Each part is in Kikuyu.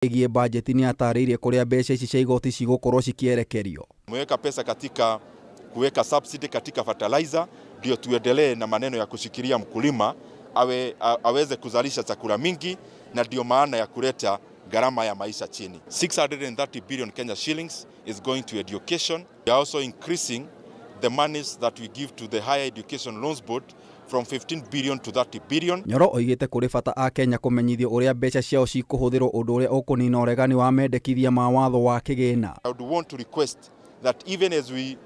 Ĩgiĩ bajeti nĩ atarĩirie kũrĩa mbeca ici cia igoti cigũkorwo cikĩerekerio. Tumeweka pesa katika kuweka subsidy katika fertilizer, ndio tuendelee na maneno ya kushikilia mkulima aweze kuzalisha chakula mingi, na ndio maana ya kuleta gharama ya maisha chini. 630 billion Kenya shillings is going to education. We are also increasing the monies that we give to the Higher Education Loans Board from 15 billion to 30 billion. Nyoro oigĩte kũrĩ bata a Kenya kũmenyithio ũrĩa mbeca ciao cikũhũthĩrwo, ũndũ ũrĩa ũkũnina ũregani wa mendekithia ma watho wa kĩgĩna. I would want to request that even as we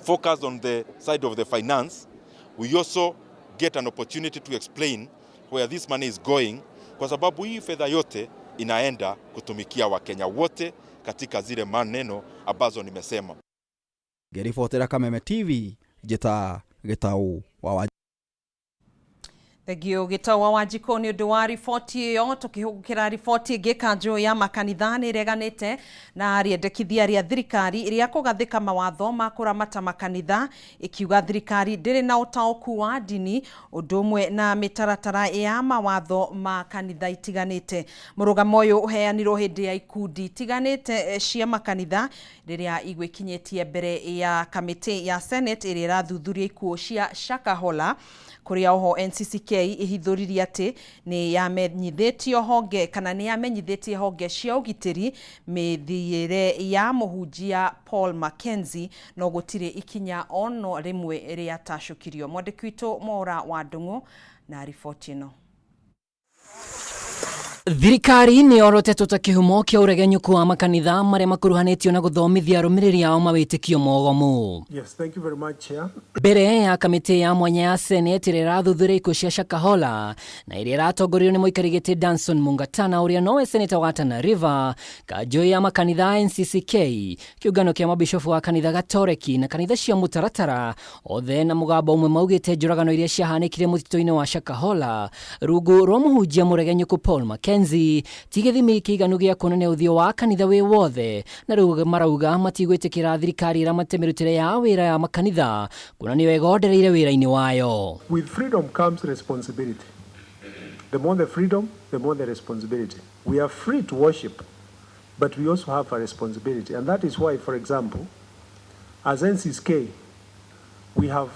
focus on the side of the finance, we also get an opportunity to explain where this money is going, kwa sababu hii fedha yote inaenda kutumikia Wakenya wote katika zile maneno ambazo nimesema. Ngĩribotera Kameme TV, njĩta Gĩtau wa Thengio, Gĩtau wa Wanjikũ, nĩ ũndũ wa riboti ĩyo. Tũkĩhũgũkĩra riboti ĩngĩ, kanjũ ya makanitha nĩ ĩreganĩte na rĩendekithia rĩa thirikari rĩa kũgathĩka mawatho ma kũramata makanitha, ĩkiuga thirikari ndĩrĩ na ũtaũku wa ndini ũndũ ũmwe na mĩtaratara ya mawatho ma kanitha itiganĩte. Mũrũgamo ũyũ ũheanirwo hĩndĩ ya ikundi itiganĩte cia makanitha rĩrĩa igwĩkinyĩtie mbere ya kamĩtĩ ya Senate ĩrĩa ĩrathuthuria ikuũ cia Shakahola, kũrĩa oho NCCK ĩhithũririe atĩ nĩ yamenyithĩtio honge kana nĩ yamenyithĩtie honge cia ũgitĩri mĩthiĩre ya mũhunjia Paul Mackenzie, no gũtirĩ ikinya ono rĩmwe rĩatacũkirio. Mwandĩki witũ Mwaura wa Ndung'u na riboti ĩno. Thirikari nĩ yorotetwo ta kĩhumo kĩa ũregenyũku wa makanitha marĩa makuruhanĩtio na gũthomithia arũmĩrĩri ao mawĩtĩkio mogomu. Yes, thank you very much, Chair. Mbere ya kamĩtĩ ya mwanya ya Senate ĩrĩa ĩrathuthuria ikuũ cia Shakahola na ĩrĩa ĩratongorio nĩ mũikari gĩtĩ Danson Mungatana, ũrĩa nowe seneta wa Tana River, kanjũ ya makanitha NCCK, kĩũngano kĩa mabishofu wa kanitha Gatoreki na kanitha cia mũtaratara, othe na mũgambo ũmwe maugĩte njũragano iria ciahanĩkire mũtitũ-inĩ wa Shakahola rungu rwa mũhunjia mũregenyũku Paul Mackenzie ti gĩthimi kĩiganu gĩa kuonania ũthiũ wa kanitha wĩ wothe, na rĩu marauga matigwĩtĩkĩra thirikari ĩramate mĩrutĩre ya wĩra ya makanitha kuona nĩyo ĩgondereire wĩra-inĩ wayo. With freedom comes responsibility. The more the freedom, the more the responsibility. We are free to worship, but we also have a responsibility. And that is why, for example, as NCCK, we have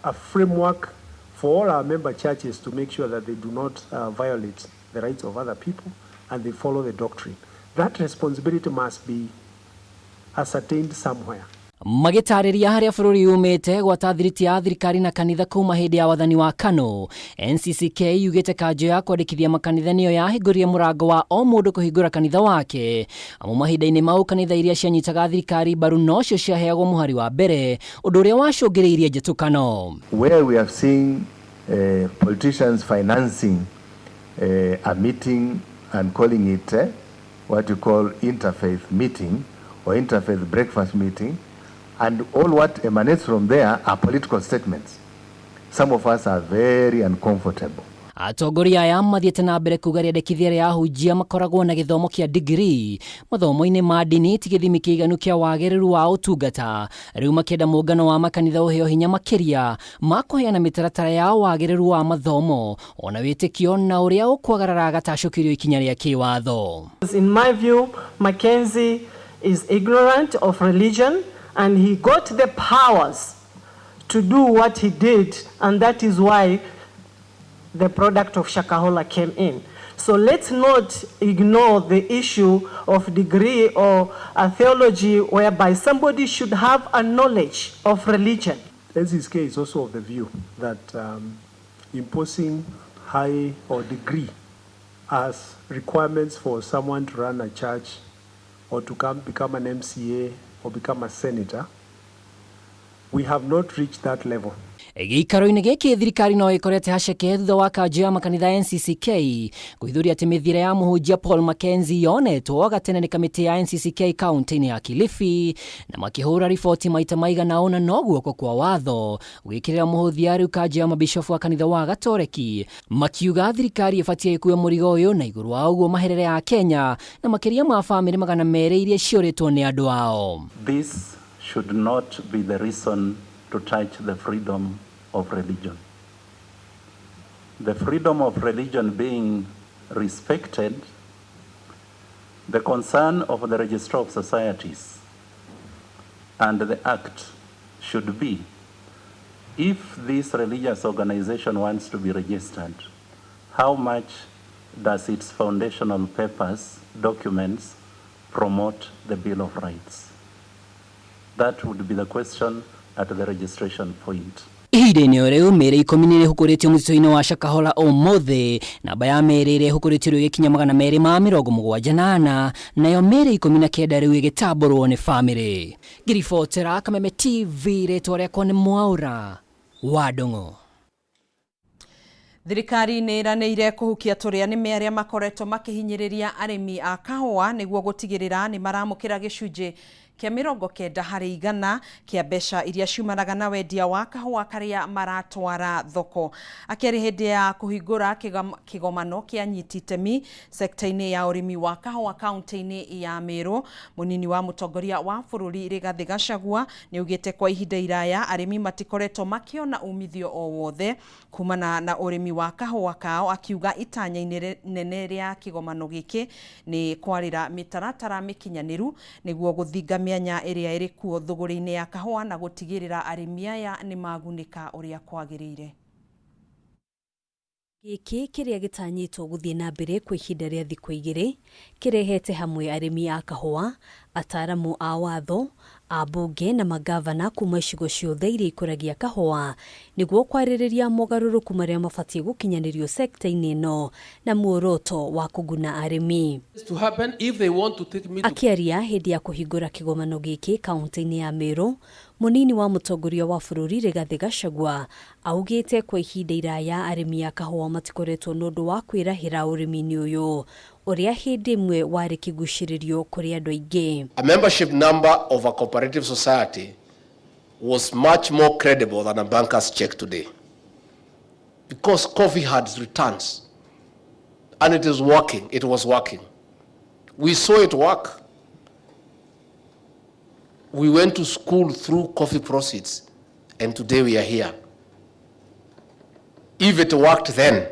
a framework for all our member churches to make sure that they do not violate the rights of other people and they follow the doctrine. That responsibility must be ascertained somewhere. Magĩtarĩria harĩa bũrũri umĩte gwata thiriti ya thirikari na kanitha kuma hĩndĩ ya wathani wa KANU, NCCK yugĩte kanjũ ya kwandĩkithia makanitha nĩyo yahingũrire mũrango wa o mũndũ kũhingũra kanitha wake, amu mahinda-inĩ mau kanitha iria cianyitaga thirikari mbaru nocio ciaheagwo mũhari wa mbere, ũndũ ũrĩa wacũngĩrĩirie njĩtũkano. Where we have seen politicians financing a meeting and calling it what you call interfaith meeting or interfaith breakfast meeting, and all what emanates from there are political statements. Some of us are very uncomfortable. Atongoria aya mathiĩte na mbere kuga rĩendekithia rĩa ahunjia makoragwo na gĩthomo kĩa digiri mathomo-inĩ ma ndini ti gĩthimi kĩiganu kĩa wagĩrĩru wa ũtungata. Rĩu makĩenda mũngano wa makanitha ũheo hinya makĩria ma kũheana mĩtaratara ya wagĩrĩru wa mathomo ona wĩtĩkio na ũrĩa ũkwagarara gatacũkĩrio ikinya rĩa kĩwatho. In my view, Mackenzie is ignorant of religion and he got the powers to do what he did, and that is why the product of Shakahola came in. So let's not ignore the issue of degree or a theology whereby somebody should have a knowledge of religion. NCCK is also of the view that imposing high or degree as requirements for someone to run a church or to become an MCA or become a senator, we have not reached that level. Gĩikaro-inĩ gĩkĩ, thirikari no ĩkorete haceke thutha wa kanjũ ya makanitha NCCK kũhithũria atĩ mĩthiĩre ya mũhunjia Paul Mackenzie yonetwo gatene nĩ kamĩtĩ ya NCCK kaunti-inĩ ya Kilifi na makĩhũra riboti maita maigana ũna, no guoko kwa watho gwĩkĩrĩra mũhũthia. Rĩu kanjũ ya mabishofu wa kanitha wa Gatoreki makiuga thirikari ĩbatiĩ ĩkue mũrigo ũyũ, na igũrũ wa ũguo maherere ya Kenya na makĩria ma bamĩrĩ 200 iria ciũrĩtwo nĩ andũ ao. This should not be the reason to touch the freedom of religion. The freedom of religion being respected, the concern of the Registrar of Societies and the Act should be, if this religious organization wants to be registered, how much does its foundational papers, documents, promote the Bill of Rights? That would be the question at the registration point. Ihinda-inĩ o rĩu mĩĩrĩ 10 nĩ ĩrĩhukũrĩtio mũtitũ-inĩ wa Shakahola ũmũthĩ, namba ya mĩĩrĩ ĩrĩa ĩhukũrĩtio rĩu ĩgĩkinya 274, nayo mĩĩrĩ 19 rĩu ĩgĩtambũrwo nĩ bamĩrĩ. Ngĩribotera Kameme TV, rĩtwa rĩakwa nĩ Mwaũra wa Ndung'u. Thirikari nĩ ĩranĩire kũhukia tũrĩa nĩme arĩa makoretwo makĩhinyĩrĩria arĩmi a kahũa nĩguo gũtigĩrĩra nĩ maramũkĩra gĩcunjĩ kĩa 90% kĩa mbeca iria ciumanaga na wendia wa kahũa karĩa maratwara thoko. Akĩaria hĩndĩ ya kũhingũra kĩgomano kĩa anyiti itemi sekta-inĩ ya ũrĩmi wa kahũa kaunti-inĩ ya Meru, mũnini wa mũtongoria wa bũrũri Rigathĩ Gachagua nĩ augĩte kwa ihinda iraya arĩmi matikoretwo makĩona umithio o wothe kumana na ũrĩmi wa kahũa kao, akiuga itanya-inĩ nene rĩa kĩgomano gĩkĩ nĩ kwarĩra mĩtaratara mĩkinyanĩru nĩguo gũthinga mĩanya ĩrĩa ĩrĩ kuo thũgũrĩ-inĩ ya kahũa na gũtigĩrĩra arĩmi aya nĩ magunĩka ũrĩa kwagĩrĩire. Gĩkĩ kĩrĩa gĩtanyĩtwo gũthiĩ na mbere kwa ihinda rĩa thikũ 2 kĩrehete hamwe arĩmi a kahũa, ataramu a watho, ambunge na magavana kuma icigo ciothe iria ikũragia kahũa nĩguo kwarĩrĩria mogarũrũku marĩa mabatiĩ gũkinyanĩrio sekta-inĩ ĩno na muoroto wa kũguna arĩmi. Akĩaria hĩndĩ ya kũhingũra kĩgomano gĩkĩ kaunti-inĩ ya Meru, mũnini wa mũtongoria wa bũrũri Rigathĩ Gachagua augĩte kwa ihinda iraya arĩmi a kahũa matikoretwo na ũndũ wa kwĩrahĩra ũrĩmi-inĩ ũyũ ũrĩa hĩndĩ ĩmwe warĩ kĩgucĩrĩrio kũrĩ andũ aingĩ. A membership number of a cooperative society was much more credible than a banker's check today, because coffee had returns and it is working. It was working. We saw it work. We went to school through coffee proceeds, and today we are here. If it worked then,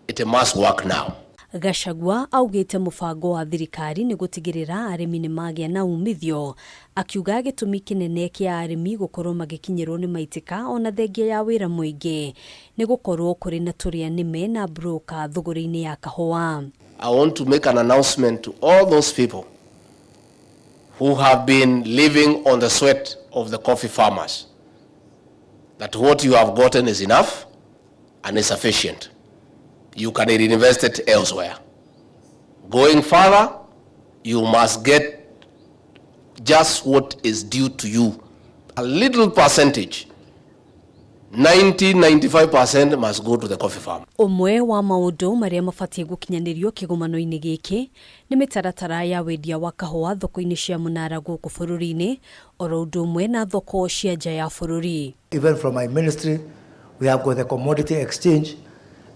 it must work now. Gachagua augĩte mũbango wa thirikari nĩ gũtigĩrĩra arĩmi nĩ magĩa na umithio, akiuga gĩtũmi kĩnene kĩa arĩmi gũkorwo magĩkinyĩrwo nĩ maitĩka ona thengia ya wĩra mũingĩ nĩ gũkorwo kũrĩ na tũrĩa nĩme na broker thũgũrĩ-inĩ ya kahũa. I want to make an announcement to all those people who have been living on the sweat of the coffee farmers that what you have gotten is enough and is sufficient. You can reinvest it elsewhere. Going further, you must get just what is due to you. A little percentage, 90-95% must go to the coffee farm. Ũmwe wa maũndũ marĩa mabatiĩ gũkinyanĩrio kĩgomano-inĩ gĩkĩ nĩ mĩtaratara ya wendia wa kahũa thoko-inĩ cia mũnara gũkũ bũrũri-inĩ, oro ũndũ ũmwe na thoko cia nja ya bũrũri. Even from my ministry, we have got the commodity exchange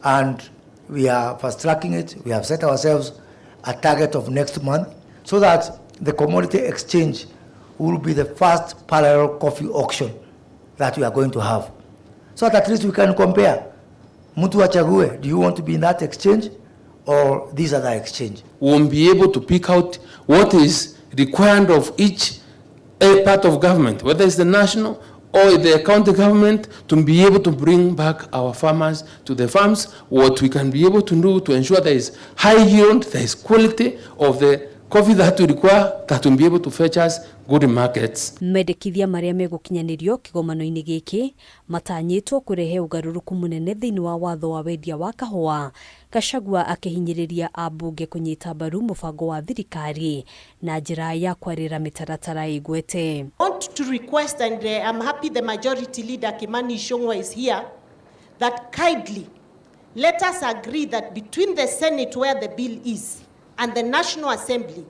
and we are fast tracking it. We have set ourselves a target of next month so that the commodity exchange will be the first parallel coffee auction that we are going to have. So that at least we can compare. Mtu achague, do you want to be in that exchange or this other exchange? We won't be able to pick out what is required of each part of government, whether it's the national or the county government, to be able to bring back our farmers to the farms, what we can be able to do to ensure there is high yield, there is quality of the coffee that we require, that will be able to fetch us good markets. Mendekithia marĩa megũkinyanĩrio kĩgomano-inĩ gĩkĩ matanyĩtwo kũrehe ũgarũrũku mũnene thĩinĩ wa watho wa wendia wa kahũa. Gachagua akĩhinyĩrĩria ambunge kũnyita mbaru mũbango wa thirikari na njĩra ya kwarĩra mĩtaratara ĩgwete. I want to request, and I'm happy the majority leader Kimani Ichung'wah is here, that kindly let us agree that between the Senate where the bill is and the National Assembly,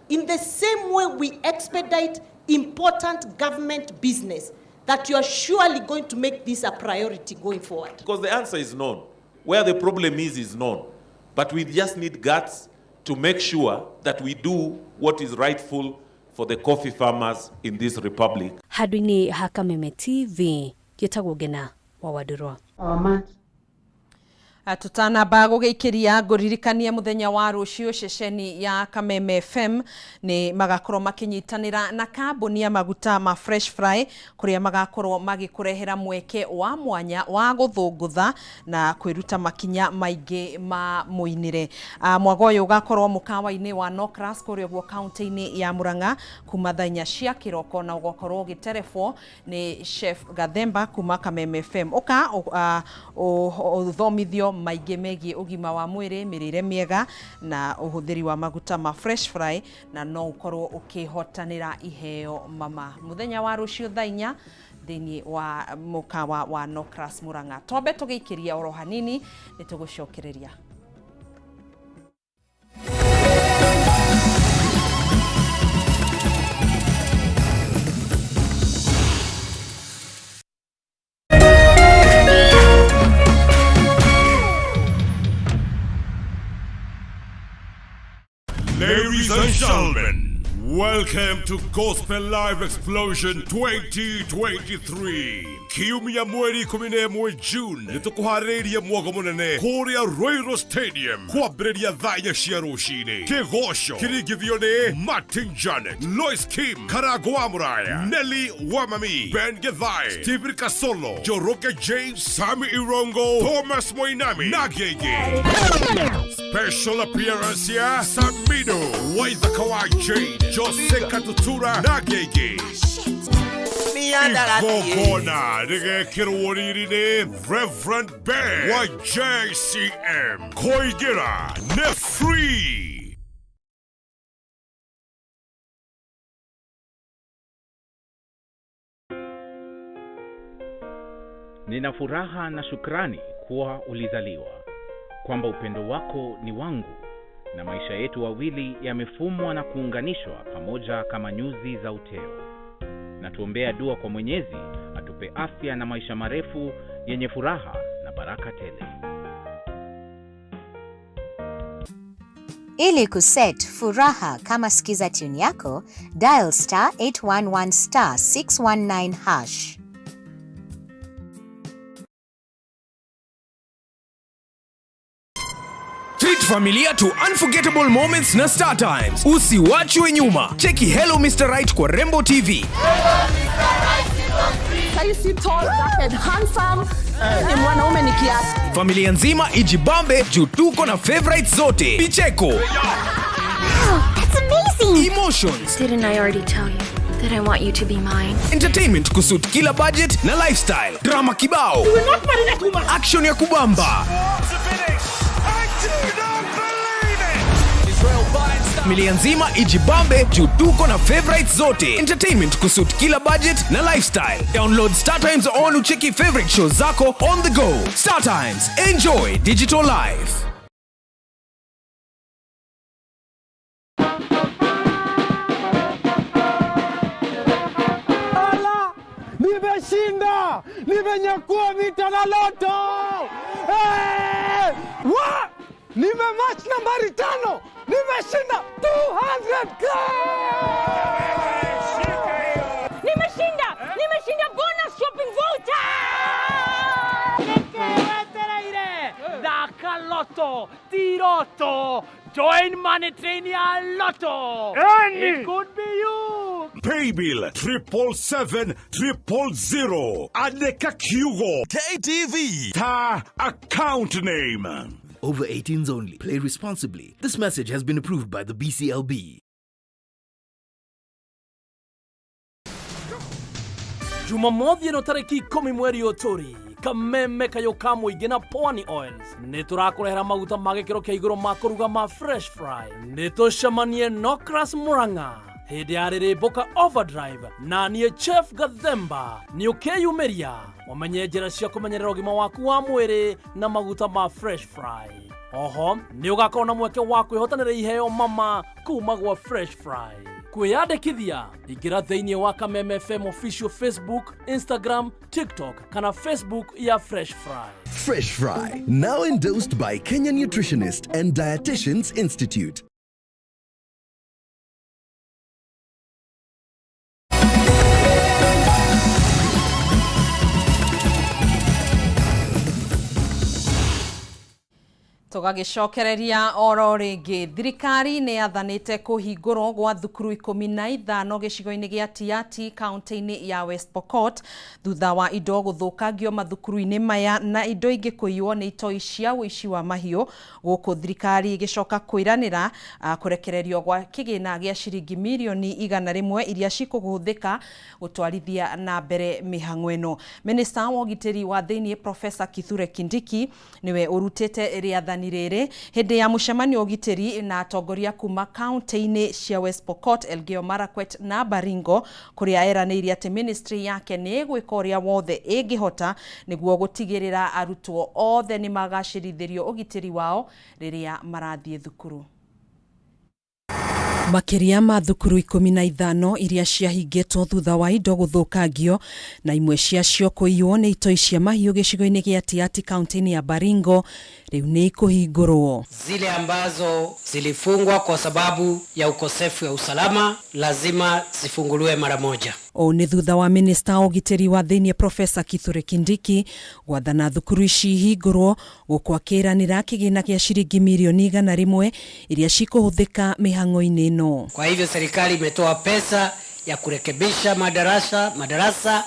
in the same way we expedite important government business, that you are surely going to make this a priority going forward. Because the answer is known. Where the problem is known. But we just need guts to make sure that we do what is rightful for the coffee farmers in this republic. Handũ-inĩ ha Kameme TV, njĩtagwo Ngena wa Wandũrwa. Tutanamba gũgĩikĩria ngũririkanie mũthenya wa rũciũ ceceni ya Kameme FM nĩ magakorwo makĩnyitanĩra na kambuni ya maguta ma Fresh Fry kũrĩa magakorwo magĩkũrehera mweke wa mwanya wa gũthũngũtha na kwĩruta makinya maingĩ ma mũinĩre. Mwago ũyũ ũgakorwo mũkawa-inĩ wa Nocras kũrĩa ũguo kaunti-inĩ ya Murang'a kuma thaa 4 cia kĩroko na ũgakorwo ũgĩterebwo nĩ Chef Gathemba kuma Kameme FM. Ũka ũthomithio maingĩ megiĩ ũgima wa mwĩrĩ, mĩrĩre mĩega na ũhũthĩri wa maguta ma Fresh Fry na no ũkorwo ũkĩhotanĩra iheo mama. Mũthenya wa rũciũ thaa 4 thĩinĩ wa mũkawa wa Nocras Murang'a. Twambe tũgĩikĩria oro hanini nĩ tũgũcokereria. Ladies and gentlemen, welcome to Gospel Live Explosion 2023. Kiumia mweri 11 June nĩtũkũharĩrĩirie mwago mũnene kũrĩa Ruiru Stadium kwambĩrĩria thaa 4 cia rũcinĩ. Kĩgoco kĩringithio nĩ Martin Janet, Lois Kim, Karango wa Mũraya, Nelly Wamami, Ben Githai, Stephen Kasolo, Njoroge James, Sami Irongo, Thomas Moinami na Gege. Special appearance ya Samido, Waithaka wa Jane, Jose Katutura na Gege. Igongona rĩgekĩrwo riri nĩ Reverend Ben wa JCM. Kũingĩra nĩ free. Nina furaha na shukrani kuwa ulizaliwa, kwamba upendo wako ni wangu na maisha yetu wawili yamefumwa na kuunganishwa pamoja kama nyuzi za uteo. Na tuombea dua kwa Mwenyezi atupe afya na maisha marefu yenye furaha na baraka tele. Ili kuset furaha kama skiza tune yako, dial star 811 star 619 hash. Treat familia to unforgettable moments na Star Times. Usiwachwe nyuma. Cheki Hello Mr. Right kwa Rembo TV. Saisi tall, dark and handsome. Ni mwanaume ni kiasi. Familia nzima ijibambe juu tuko na favorites zote. Picheko. Wow, that's amazing. Emotions. Didn't I already tell you that I want you to be mine? Entertainment kusuit kila budget na lifestyle. Drama kibao. You will not marry that woman. Action ya kubamba. Familia nzima ijibambe juu tuko na favorites zote. Entertainment kusuit kila budget na lifestyle. Download Star Times on ucheki favorite shows zako on the go. Star Times, enjoy digital life. Ala, nimeshinda, nimenyakua vita na loto. Hey! Wa! Nimematch nambari 5, nimeshinda 200K. Nimeshinda, nimeshinda bonus shopping voucher. Daka Lotto, Tiroto, join Money Train ya Lotto. Any. It could be you. Paybill 777 000. Andika kiugo KTV. Ta account name. Over 18s only. Play responsibly. This message has been approved by the BCLB. Jumamothi ĩno tarĩki 10 mweri ũtũri Kameme kayo ka mũingĩ na Pwani Oils nĩ tũrakũrehera maguta ma gĩkĩro kĩa igũrũ ma kũruga ma Fresh Fry. Nĩ tũcemanie Nocras Murang'a hĩndĩ ya rĩrĩmbũka Overdrive na niĩ Chef Gathemba nĩ ũkĩyumĩria ũmenye njĩra cia kũmenyerera ũgima waku wa mwĩrĩ na maguta ma Fresh Fry. Oho nĩ ũgakorwo na mweke wa kwĩhotanĩra iheo mama kuma gwa Fresh Fry. Kwĩyandĩkithia ingĩra thĩinĩ wa Kameme FM official Facebook, Instagram, TikTok kana Facebook ya Fresh Fry. Fresh Fry, now endorsed by Kenya Nutritionist and Dietitians Institute. Tũgagĩcokereria oro rĩngĩ, thirikari nĩ yathanĩte kũhingũrwo gwa thukuru 15 gĩcigo-inĩ gĩa Tiaty kaunti-inĩ ya West Pokot thutha wa indo gũthũkangio mathukuru-inĩ maya na indo ingĩ kũiywo nĩ itoi cia ũici wa mahiũ, gũkũ thirikari ĩgĩcoka kwĩranĩra kũrekererio gwa kĩgĩna gĩa ciringi mirioni 100 iria cikũhũthĩka gũtwarithia na mbere mĩhang'o ĩno. Minista wa ũgitĩri wa thĩinĩ Professor Kithure Kindiki nĩwe ũrutĩte rĩathani rĩrĩ hĩndĩ ya mũcemanio wa ũgitĩri na atongoria kuma kaunti-inĩ cia West Pokot, Elgeyo Marakwet na Baringo, kũrĩa eranĩire atĩ ministry yake nĩ ĩgwĩka ũrĩa wothe ĩngĩhota nĩguo gũtigĩrĩra arutwo othe nĩ magacĩrithĩrio ũgitĩri wao rĩrĩa marathiĩ thukuru. Makĩria ma thukuru 15 iria ciahingĩtwo thutha wa indo gũthũkangio na imwe ciacio kũiywo nĩ itoi cia mahiũ gĩcigo-inĩ gĩa Tiaty kaunti-inĩ ya Baringo rĩu nĩ ikũhingũrwo. Zile ambazo zilifungwa kwa sababu ya ukosefu wa usalama lazima zifunguliwe mara moja. Ũũ nĩ thutha wa minista wa ũgitĩri wa thĩinĩ Professor Kithure Kindiki gwathana thukuru ici ihingũrwo, gũkũ akĩranĩra kĩgĩna gĩa ciringi mirioni 100 iria cikũhũthĩka mĩhang'o-inĩ ĩno. Kwa hivyo serikali imetoa pesa ya kurekebisha madarasa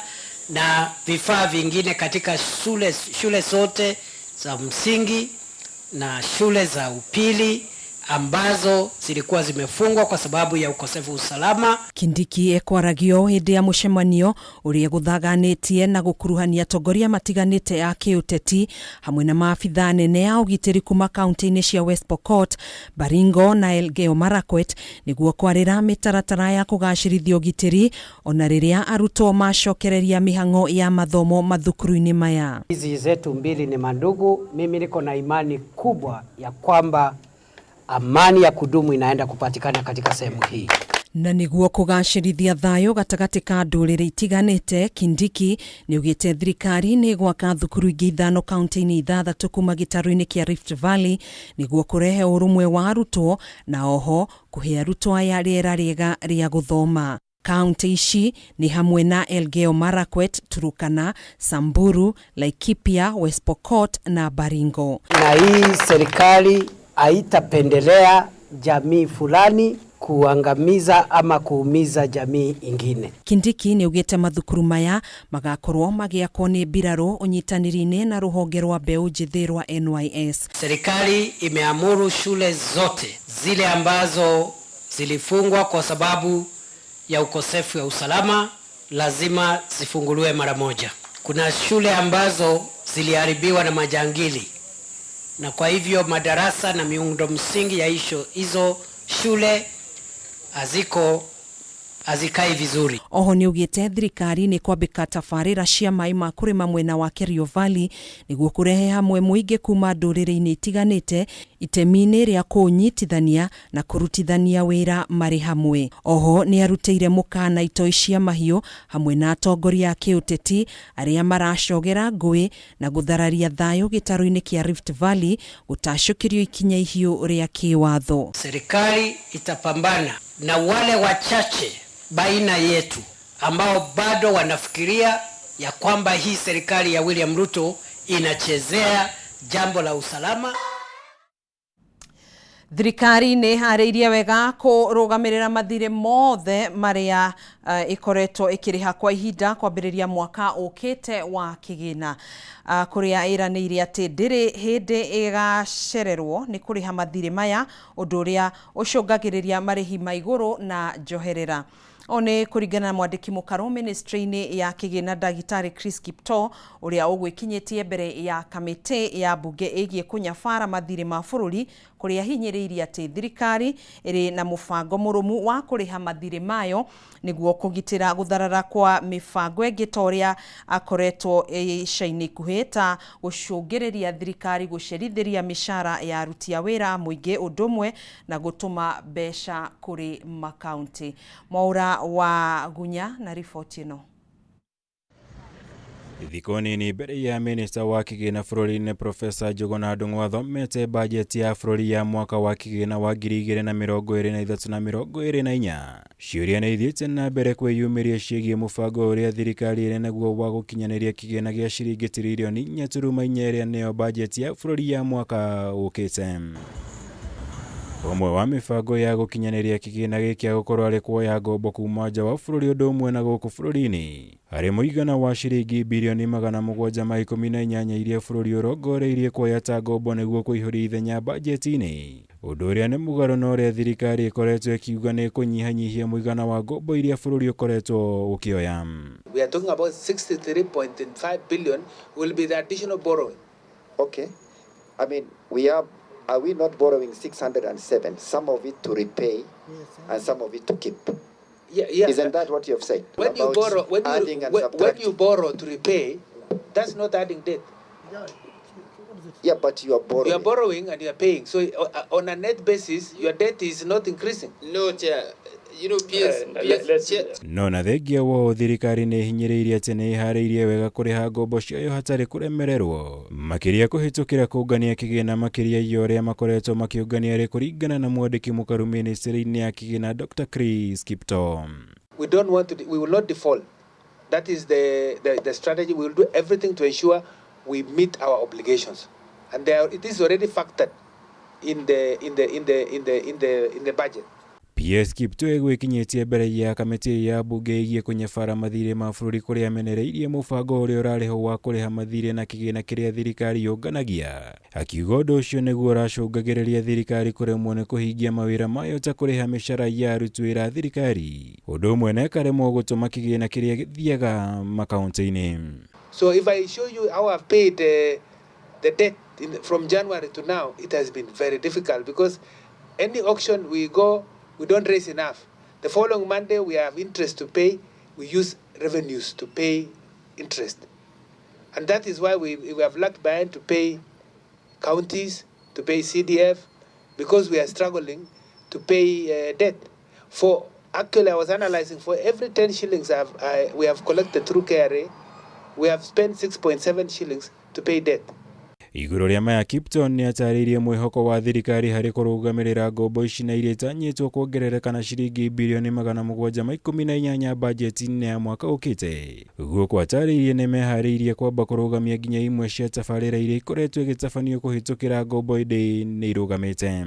na vifaa vingine katika shule zote za msingi na shule za upili ambazo zilikuwa zimefungwa kwa sababu ya ukosefu wa usalama. Kindiki ekwaragio hĩndĩ ya mũcemanio ũrĩa gũthaganĩtie na gũkuruhania atongoria matiganĩte a kĩũteti hamwe na maabithaa anene a ũgitĩri kuma kaunti-inĩ cia West Pokot, Baringo na Elgeyo Marakwet nĩguo kwarĩra mĩtaratara ya kũgacĩrithia ũgitĩri ona rĩrĩa arutwo macokereria mĩhang'o ya mathomo mathukuru-inĩ maya. Hizi zetu mbili ni mandugu. Mimi niko na imani kubwa ya kwamba amani ya kudumu inaenda kupatikana katika sehemu hii. Na nĩguo kũgacĩrithia thayũ gatagatĩ ka ndũrĩrĩ itiganĩte, Kindiki nĩaugĩte thirikari nĩ ĩgwaka thukuru ingĩ 5 kaunti-inĩ 6 kuma gĩtarũ-inĩ kĩa Rift Valley nĩguo kũrehe ũrũmwe wa arutwo na oho kũhe arutwo aya rĩera rĩega rĩa gũthoma. Kaunti ici nĩ hamwe na Elgeyo Marakwet, Turkana, Samburu, Laikipia, West Pokot na Baringo. Na hii serikali haitapendelea jamii fulani kuangamiza ama kuumiza jamii ingine. Kindiki nĩaugĩte mathukuru maya magakorwo magĩakwo nĩ mbirarũ ũnyitanĩri-inĩ na rũhonge rwa mbeũ njĩthĩ rwa NYS. Serikali imeamuru shule zote zile ambazo zilifungwa kwa sababu ya ukosefu wa usalama lazima zifunguliwe mara moja. Kuna shule ambazo ziliharibiwa na majangili, na kwa hivyo madarasa na miundo msingi ya hizo shule hazikai vizuri. Oho nĩaugĩte thirikari nĩ kwambĩka tabarĩra cia maĩ ma kũrĩma mwena wa Kerio Valley nĩguo kũrehe hamwe mũingĩ kuma ndũrĩrĩ-inĩ itiganĩte itemi-inĩ rĩa kũũnyitithania na kũrutithania wĩra marĩ hamwe. Oho nĩarutĩire mũkana itoi cia mahiũ hamwe na atongoria a kĩũteti arĩa maracogera ngũĩ na gũthararia thayũ gĩtarũ-inĩ kĩa Rift Valley gũtacũkĩrio ikinya ihiũ rĩa kĩwatho. Serikali itapambana na wale wachache baina yetu ambao bado wanafikiria ya kwamba hii serikali ya William Ruto inachezea jambo la usalama. Thirikari nĩ ĩharĩirie wega kũrũgamĩrĩra mathirĩ mothe marĩa ĩkoretwo ĩkĩrĩha kwa ihinda kwambĩrĩria mwaka ũkĩte wa kĩgĩna, kũrĩa ĩranĩire atĩ ndĩrĩ hĩndĩ ĩgacererwo nĩ kũrĩha mathirĩ maya, ũndũ ũrĩa ũcũngagĩrĩria marĩhi ma igũrũ na njoherera. O nĩ kũringana na mwandĩki mũkarũ ministry-inĩ ya kĩgĩna ndagĩtarĩ Chris Kiptoo ũrĩa ũgwĩkinyĩtie mbere ya kamĩtĩ ya mbunge ĩgiĩ kũnyabara mathirĩ ma bũrũri, kũrĩa hinyĩrĩirie atĩ thirikari ĩrĩ na mũbango mũrũmu wa kũrĩha mathirĩ mayo nĩguo kũgitĩra gũtharara kwa mĩbango ĩngĩ ta ũrĩa akoretwo ica-inĩ ikuhĩ ta gũcũngĩrĩria thirikari gũcerithĩria mĩcara ya aruti a wĩra mũingĩ ũndũ ũmwe na gũtũma mbeca kũrĩ makaunti. Mwaura wa Gunya na riboti ĩno. Thikũ nini mbere ya minista wa kĩgĩna bũrũri-inĩ Profesa Njuguna Ndung'u athomete bajeti ya bũrũri ya mwaka wa kĩgĩna wa 2023 na 24, ciũria nĩ ithiĩte na mbere kwĩyumĩria ciĩgiĩ mũbango ũrĩa thirikari ĩrĩ naguo wa gũkinyanĩria kĩgĩna gĩa ciringi tiririoni 4.4 ĩrĩa nĩyo bajeti ya bũrũri ya mwaka ũkĩte. Ũmwe wa mĩbango ya gũkinyanĩria kĩgĩna gĩkĩ gũkorwo arĩ kuoya ngombo kuma nja wa bũrũri ũndũ ũmwe na gũkũ bũrũri-inĩ harĩ mũigana wa ciringi birioni 718 iria bũrũri ũrongoreirie kuoya ta ngombo nĩguo kũihũria ithenya bajeti-inĩ, ũndũ ũrĩa nĩ mũgarũ na ũrĩa thirikari ĩkoretwo ĩkiuga nĩ kũnyihanyihia mũigana wa ngombo iria bũrũri ũkoretwo ũkĩoya. We are talking about 63.5 billion will be the additional borrowing. Okay. I mean, we are we not borrowing 607, some of it to repay and some of it to keep? Yeah, yeah. Isn't that what you have said? When you About borrow, when you, adding and when you subtracting. borrow to repay, that's not adding debt. Yeah, but you are borrowing. You are borrowing and you are paying. So on a net basis, your debt is not increasing. No, Chair. You know, PS, PS, Chair. No na thengia wao thirikari nĩ ĩhinyĩrĩirie atĩ nĩ ĩharĩirie wega kũrĩha ngombo ciayo hatarĩ kũremererwo makĩria kũhĩtũkĩra kũngania kĩgĩna makĩria ya ũrĩa makoretwo makĩũngania rĩ kũringana na mwandĩki mũkaru mĩnĩstĩrĩ-inĩ ya kĩgĩna Dr. Chris Kiptoo. We don't want to, we will not default. That is the strategy. We will do everything to ensure we meet our obligations. And there, it is already factored in the budget. PS Kiptoo egwĩkinyĩtie mbere ya kamĩtĩ ya bunge ĩgiĩ kũnyabara mathirĩ ma bũrũri kũrĩa amenereirie mũbango ũrĩa ũrarĩho wa kũrĩha mathirĩ na kĩgĩna kĩrĩa thirikari yũnganagia, akiuga ũndũ ũcio nĩguo ũracũngagĩrĩria thirikari kũremwo nĩ kũhingia mawĩra mayo ta kũrĩha mĩcara ya aruti wĩra a thirikari, ũndũ ũmwe na ĩkaremwo gũtũma kĩgĩna kĩrĩa gĩthiaga makaunti-inĩ. So if I show you how I've paid the debt from January to now, it has been very difficult because any auction we go, we don't raise enough. The following Monday, we have interest to pay. We use revenues to pay interest. And that is why we have lagged behind to pay counties, to pay CDF, because we are struggling to pay debt. For actually, I was analyzing for every 10 shillings we have collected through KRA, we have spent 6.7 shillings to pay debt. Igũrũ rĩa maya Kiptoo nĩ atarĩirie mwĩhoko wa thirikari harĩ kũrũgamĩrĩra ngombo ici na iria itanyĩtwo kuongerereka na ciringi birioni 718 bajeti-inĩ ya mwaka ũkĩte. Gũkũ atarĩirie nĩ meharĩirie kwamba kũrũgamia nginya imwe cia tabarĩra iria ikoretwo igĩtabanio kũhĩtũkĩra ngombo ĩndĩ nĩ irũgamĩte.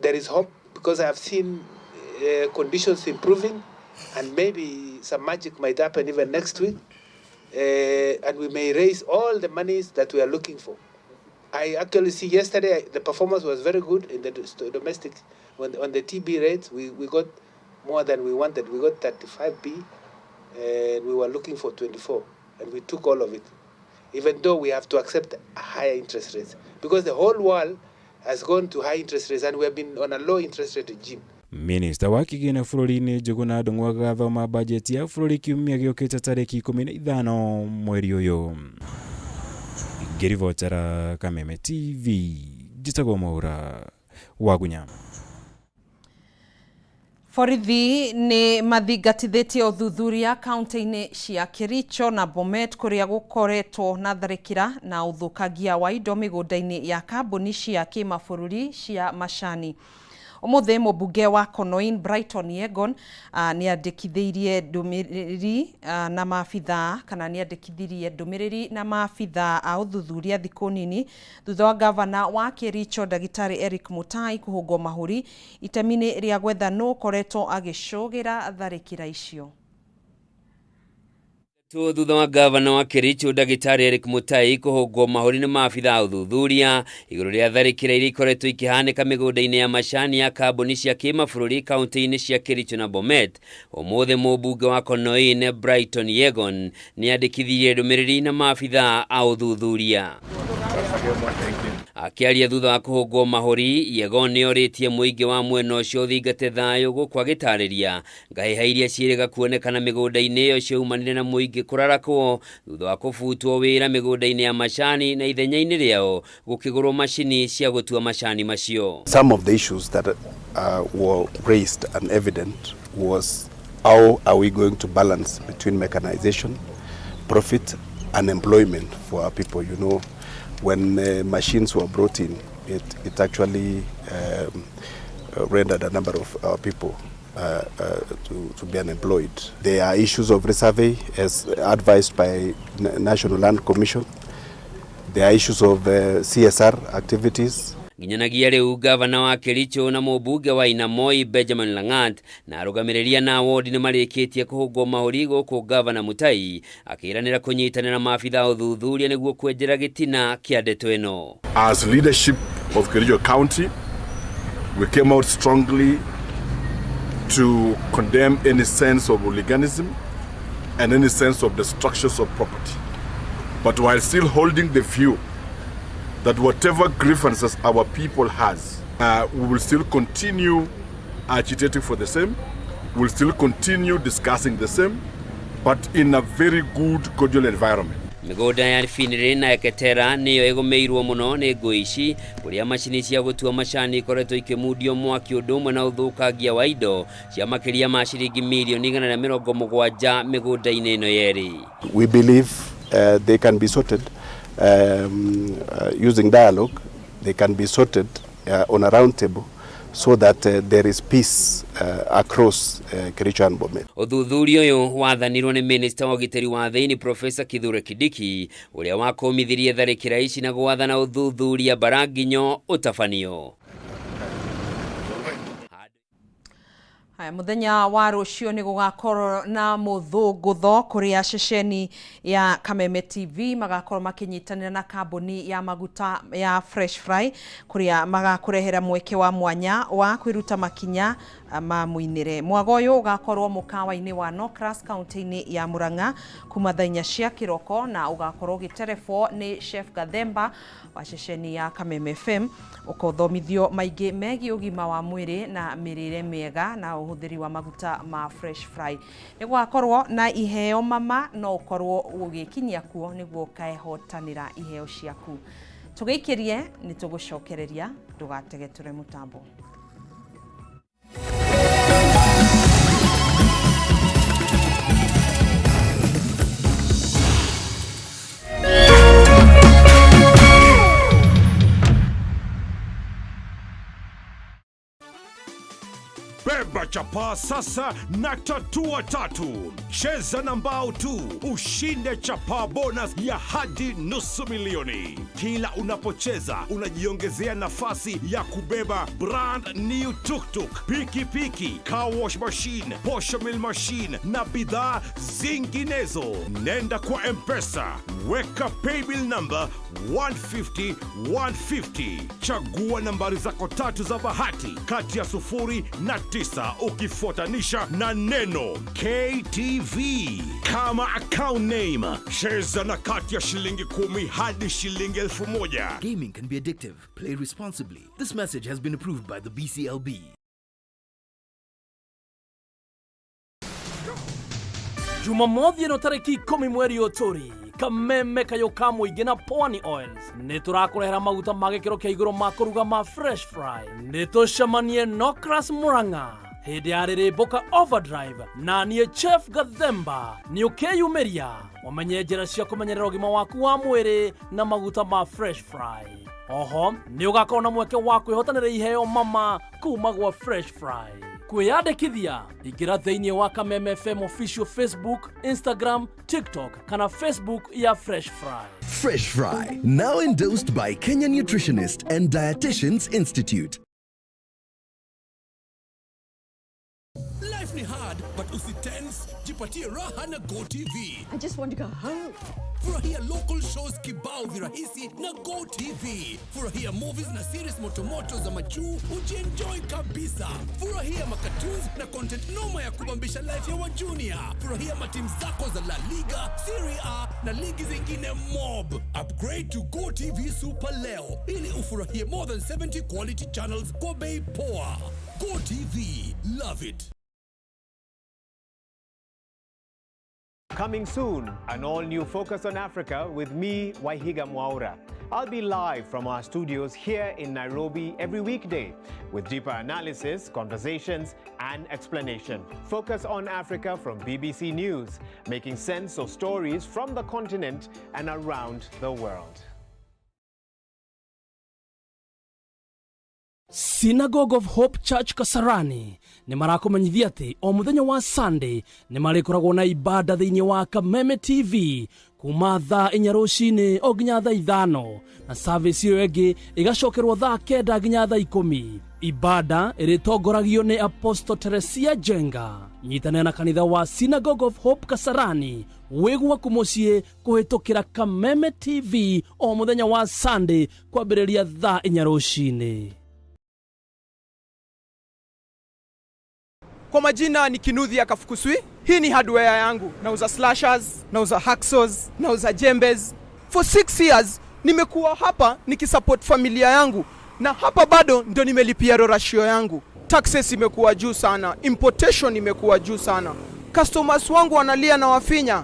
There is hope because I have seen conditions improving and maybe some magic might happen even next week, and we may raise all the monies that we are looking for. I actually see yesterday the performance was very good in the domestic. On the TB rates, we got more than we wanted. We got 35B, and we were looking for 24, and we took all of it, even though we have to accept higher interest rates because the whole world has gone to high interest rates, and we have been on a low interest rate regime. Minista wa kĩgĩna bũrũri-inĩ Njuguna Ndung'u agathoma bajeti ya bũrũri kiumia gĩũkĩte tarĩki 15 mweri ũyũ. Ngĩribotera Kameme TV, njĩtagwo Mwaura Wagunya. Borithi nĩ mathingatithĩtie ũthuthuria kaunti-inĩ cia Kericho na Bomet kũrĩa gũkoretwo na tharĩkĩra na ũthũkangia wa indo mĩgũnda-inĩ ya kambuni cia kĩmabũrũri cia macani. Ũmũthĩ mũmbunge wa Konoin Brighton Yegon nĩandĩkithirie ndũmĩrĩri na maabithaa kana nĩandĩkithirie ndũmĩrĩri na maabithaa a ũthuthuria thikũ nini thutha wa gavana wa Kericho Ndagĩtarĩ Eric Mutai kũhũngwo mahũri itemi-inĩ rĩa gwetha nũ ũkoretwo agĩcũgĩra tharĩkĩra icio. Thutha wa gavana wa Kericho Ndagĩtarĩ Eric Mutai kũhũngwo mahũri nĩ maabithaa a ũthuthuria igũrũ rĩa tharĩkĩra iria ikoretwo ikĩhanĩka mĩgũnda-inĩ ya macani ya kambuni cia kĩmabũrũri kaunti-inĩ cia Kericho na Bomet. Ũmũthĩ mũmbunge wa Konoin Brighton Yegon nĩandĩkithirie ndũmĩrĩri na maabithaa a ũthuthuria. Akĩaria thutha wa kũhũngwo mahũri, Yegon nĩorĩtie mũingĩ wa mwena ũcio ũthingate thayũ gũkũ agĩtarĩria ngahĩha iria ciĩrĩga kuonekana mĩgũnda-inĩ ĩyo ciaumanire na mũingĩ kũrarakwo thutha wa kũbutwo wĩra mĩgũnda-inĩ ya macani na ithenya-inĩ rĩao gũkĩgũrwo macini cia gũtua macani macio. Some of the issues that were raised and evident was how are we going to balance between mechanization, profit unemployment for our people. You know, when machines were brought in, it actually rendered a number of our people to be unemployed. There are issues of resurvey as advised by National Land Commission. There are issues of CSR activities. Nginyanagia riu gavana wa Kericho na mũmbunge wa Ainamoi Benjamin Lang'at na arũgamĩrĩri na wodi nĩ marĩkĩtie kũhũngwo mahũri gũkũ gavana Mutai akĩranĩra kũnyitanĩra maabitha ũthuthuria nĩguo kwenjera gĩtina kĩa ndeto ĩno. As leadership of Kericho County, we came out strongly to condemn any sense of hooliganism and any sense of destructions of property. But while still holding the view that whatever grievances our people has, we will still continue agitating for the same, we'll still continue discussing the same, but in a very good, cordial environment. Mĩgũnda ya Finlay na Eketera nĩyo ĩgũmĩirwo mũno nĩ ngũĩ ici kũrĩa macini cia gũtua macani ikoretwo ikĩmundio mwaki ũndũ ũmwe na ũthũkangia wa indo cia makĩria ma ciringi mirioni 170 mĩgũnda-inĩ ĩno yerĩ. We believe they can be sorted using dialogue. They can be sorted on a round table so that there is peace across Kericho and Bomet. Ũthuthuria ũyũ wathanirwo nĩ minista wa ũgitĩri wa thĩinĩ Profesa Kithure Kindiki ũrĩa wakũmithirie tharĩkĩra ici na gwathana ũthuthuria Mbaranginyo ũtabanio. Haya, muthenya wa rucio ni gugakorwo na muthungutho kuria ceceni ya Kameme TV magakorwo makinyitanira na kambuni ya maguta ya Fresh Fry kuria magakurehera mweke wa mwanya wa kwiruta makinya ma muinire. Mwago uyu ugakorwo mukawa-ini wa Nocras kaunti-ini ya Murang'a kuma thaa 4 cia kiroko na ugakorwo ugiterebwo ni Chef Gathemba wa ceceni ya Kameme FM ukothomithio maingi megie ugima wa mwiri na mirire miega na uhuthiri wa maguta ma Fresh Fry. Ni gwakorwo na iheo mama no ukorwo ugikinyia kuo niguo ukaehotanira iheo ciaku. Tugiikirie ni tugucokereria ndugategeture mutambo. Beba chapaa sasa na tatua tatu. Cheza na mbao tu ushinde chapaa bonus ya hadi 500,000. Kila unapocheza unajiongezea nafasi ya kubeba brand new tuktuk, pikipiki, car wash machine, posho mill machine na bidhaa zinginezo. Nenda kwa M-Pesa, weka paybill number 150 150. Chagua nambari zako tatu za bahati kati ya 0 na 9 ukifuatanisha na neno KTV kama account name. Cheza na kati ya shilingi 10 hadi shilingi 1,000. Gaming can be addictive. Play responsibly. This message has been approved by the BCLB. Jumamothi ĩno tarĩki 10 mweri ũtũri Kameme kayo ka mũingĩ na Pwani Oils nĩ tũrakũrehera maguta ma gĩkĩro kĩa igũrũ ma kũruga ma Fresh Fry. Nĩ tũcemanie Nocras Murang'a hĩndĩ ya rĩrĩmbũka Overdrive na niĩ Chef Gathemba nĩ ũkĩyumĩria ũmenye njĩra cia kũmenyerera ũgima waku wa mwĩrĩ na maguta ma Fresh Fry. Oho nĩ ũgakorwo na mweke wa kwĩhotanĩra iheo mama kuma gwa Fresh Fry. Kwĩyandĩkithia ingĩra thĩinĩ wa Kameme FM official Facebook, Instagram, TikTok kana Facebook ya Fresh Fry. Fresh Fry, now endorsed by Kenya Nutritionist and Dietitians Institute. Life ni hard, but usitense, jipatie raha na GoTV. I just want to go home. Furahia local shows kibao virahisi na GoTV. Furahia movies na series motomoto za majuu, ujienjoy kabisa. Furahia makatoons na content noma ya kubambisha life ya wajunior. Furahia matimu zako za La Liga, Serie A na ligi zingine mob. Upgrade to GoTV Super leo ili ufurahie more than 70 quality channels kwa bei poa. GoTV, love it. Coming soon, an all new Focus on Africa with me, Waihiga Mwaura. I'll be live from our studios here in Nairobi every weekday with deeper analysis, conversations, and explanation. Focus on Africa from BBC News, making sense of stories from the continent and around the world. Synagogue of Hope Church Kasarani nĩ marakũmenyithia atĩ o mũthenya wa Sunday nĩ marĩkoragwo na ibada thĩinĩ wa Kameme TV kuma thaa 4 rũcinĩ o nginya thaa 5, na service ĩyo ĩngĩ ĩgacokerwo thaa 9 nginya thaa 10. Ibada ĩrĩtongoragio nĩ Apostle Teresia Jenga. Nyitanĩra na kanitha wa Synagogue of Hope Kasarani wĩ gwaku mũciĩ kũhĩtũkĩra Kameme TV o mũthenya wa Sunday kwambĩrĩria thaa 4 rũcinĩ. Kwa majina ni Kinuthia Kafukuswi. Hii ni hardware yangu. Nauza slashers, nauza hacksaws, nauza jembes. For 6 years nimekuwa hapa nikisupport familia yangu, na hapa bado ndio nimelipia rorashio yangu. Taxes imekuwa juu sana, importation imekuwa juu sana, customers wangu wanalia na wafinya,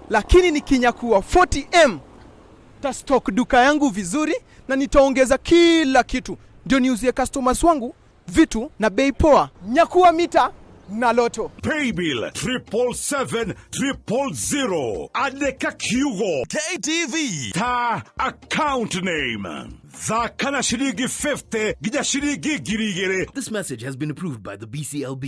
lakini nikinyakua 40M tastock duka yangu vizuri na nitaongeza kila kitu, ndio niuzie customers wangu vitu na bei poa. Nyakua mita na Loto. Paybill 777 000, andĩka kiugo KTV ta account name, thaka na ciringi 50 nginya ciringi 2000. This message has been approved by the BCLB.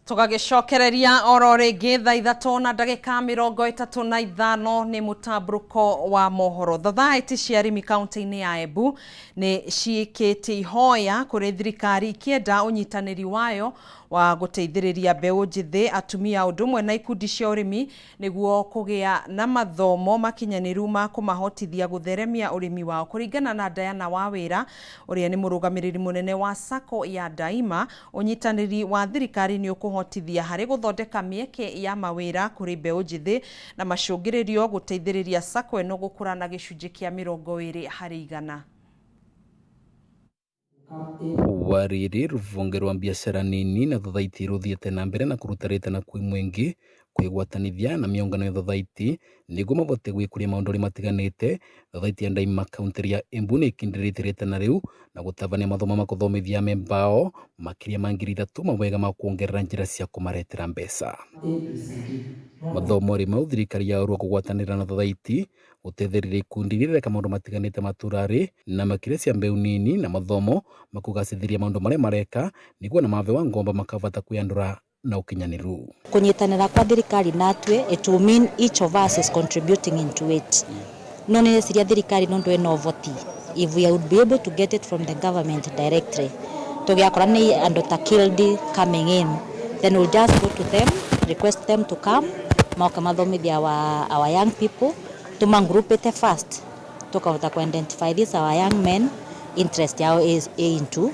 Tũgagĩcokereria oro rĩngĩ thaa 3:35 nĩ mũtambũrũko wa mohoro. Thothaĩti cia arĩmi kaunti-inĩ ya Embu nĩ ciĩkĩtie ihoya kũrĩ thirikari ikĩenda ũnyitanĩri wayo wa gũteithĩrĩria mbeũ njĩthĩ, atumia, ũndũ ũmwe na ikundi cia ũrĩmi nĩguo kũgĩa na mathomo makinyanĩru ma kũmahotithia gũtheremia ũrĩmi wao. Kũringana na Diana Wawĩra, ũrĩa nĩ mũrũgamĩrĩri mũnene wa Sacco ya Daima, ũnyitanĩri wa thirikari nĩ ũkũhotithia harĩ gũthondeka mĩeke ya mawĩra kũrĩ mbeũ njĩthĩ na macũngĩrĩrio gũteithĩrĩria Sacco ĩno gũkũra na gĩcunjĩ kĩa 20%. Wa rĩrĩ, rũhonge rwa biacara nini na thothaiti rũthiĩte na mbere na kũruta rĩtana kwĩ mũingĩ kwĩgwatanithia na mĩũngano ya thothaiti nĩguo mabote gwĩkũria maũndũ marĩa matiganĩte. Thothaiti ya Daima kaunti ya Embu nĩ ĩkindĩrĩte rĩtana rĩu na gũtabania mathomo ma gũthomithia amemba ao makĩria ma 3000 mawega ma kuongerera njĩra cia kũmaretera mbeca. Mathomo rĩ mau thirikari ya ũrua kũgwatanĩra na thothaiti gũteithĩrĩria ikundi iria ireka maũndũ matiganĩte matũra-rĩ na makĩria cia mbeũ nini na mathomo makũgacĩrithia maũndũ marĩa mareka nĩguo na mabewa ngombo makavota kwĩandũra na ũkinyanĩru. Kunyitanĩra kwa thirikari natwe, it will mean each of us is contributing into it. No nĩreciria thirikari nondu ĩna ũhoti, if we would be able to get it from the government directly, tũgĩakora nĩ andũ ta Kildi coming in, then we'll just go to them, request them to come moka mathomithia our young people, tumangrupite first, tukahota ku identify this our young men, interest yao is into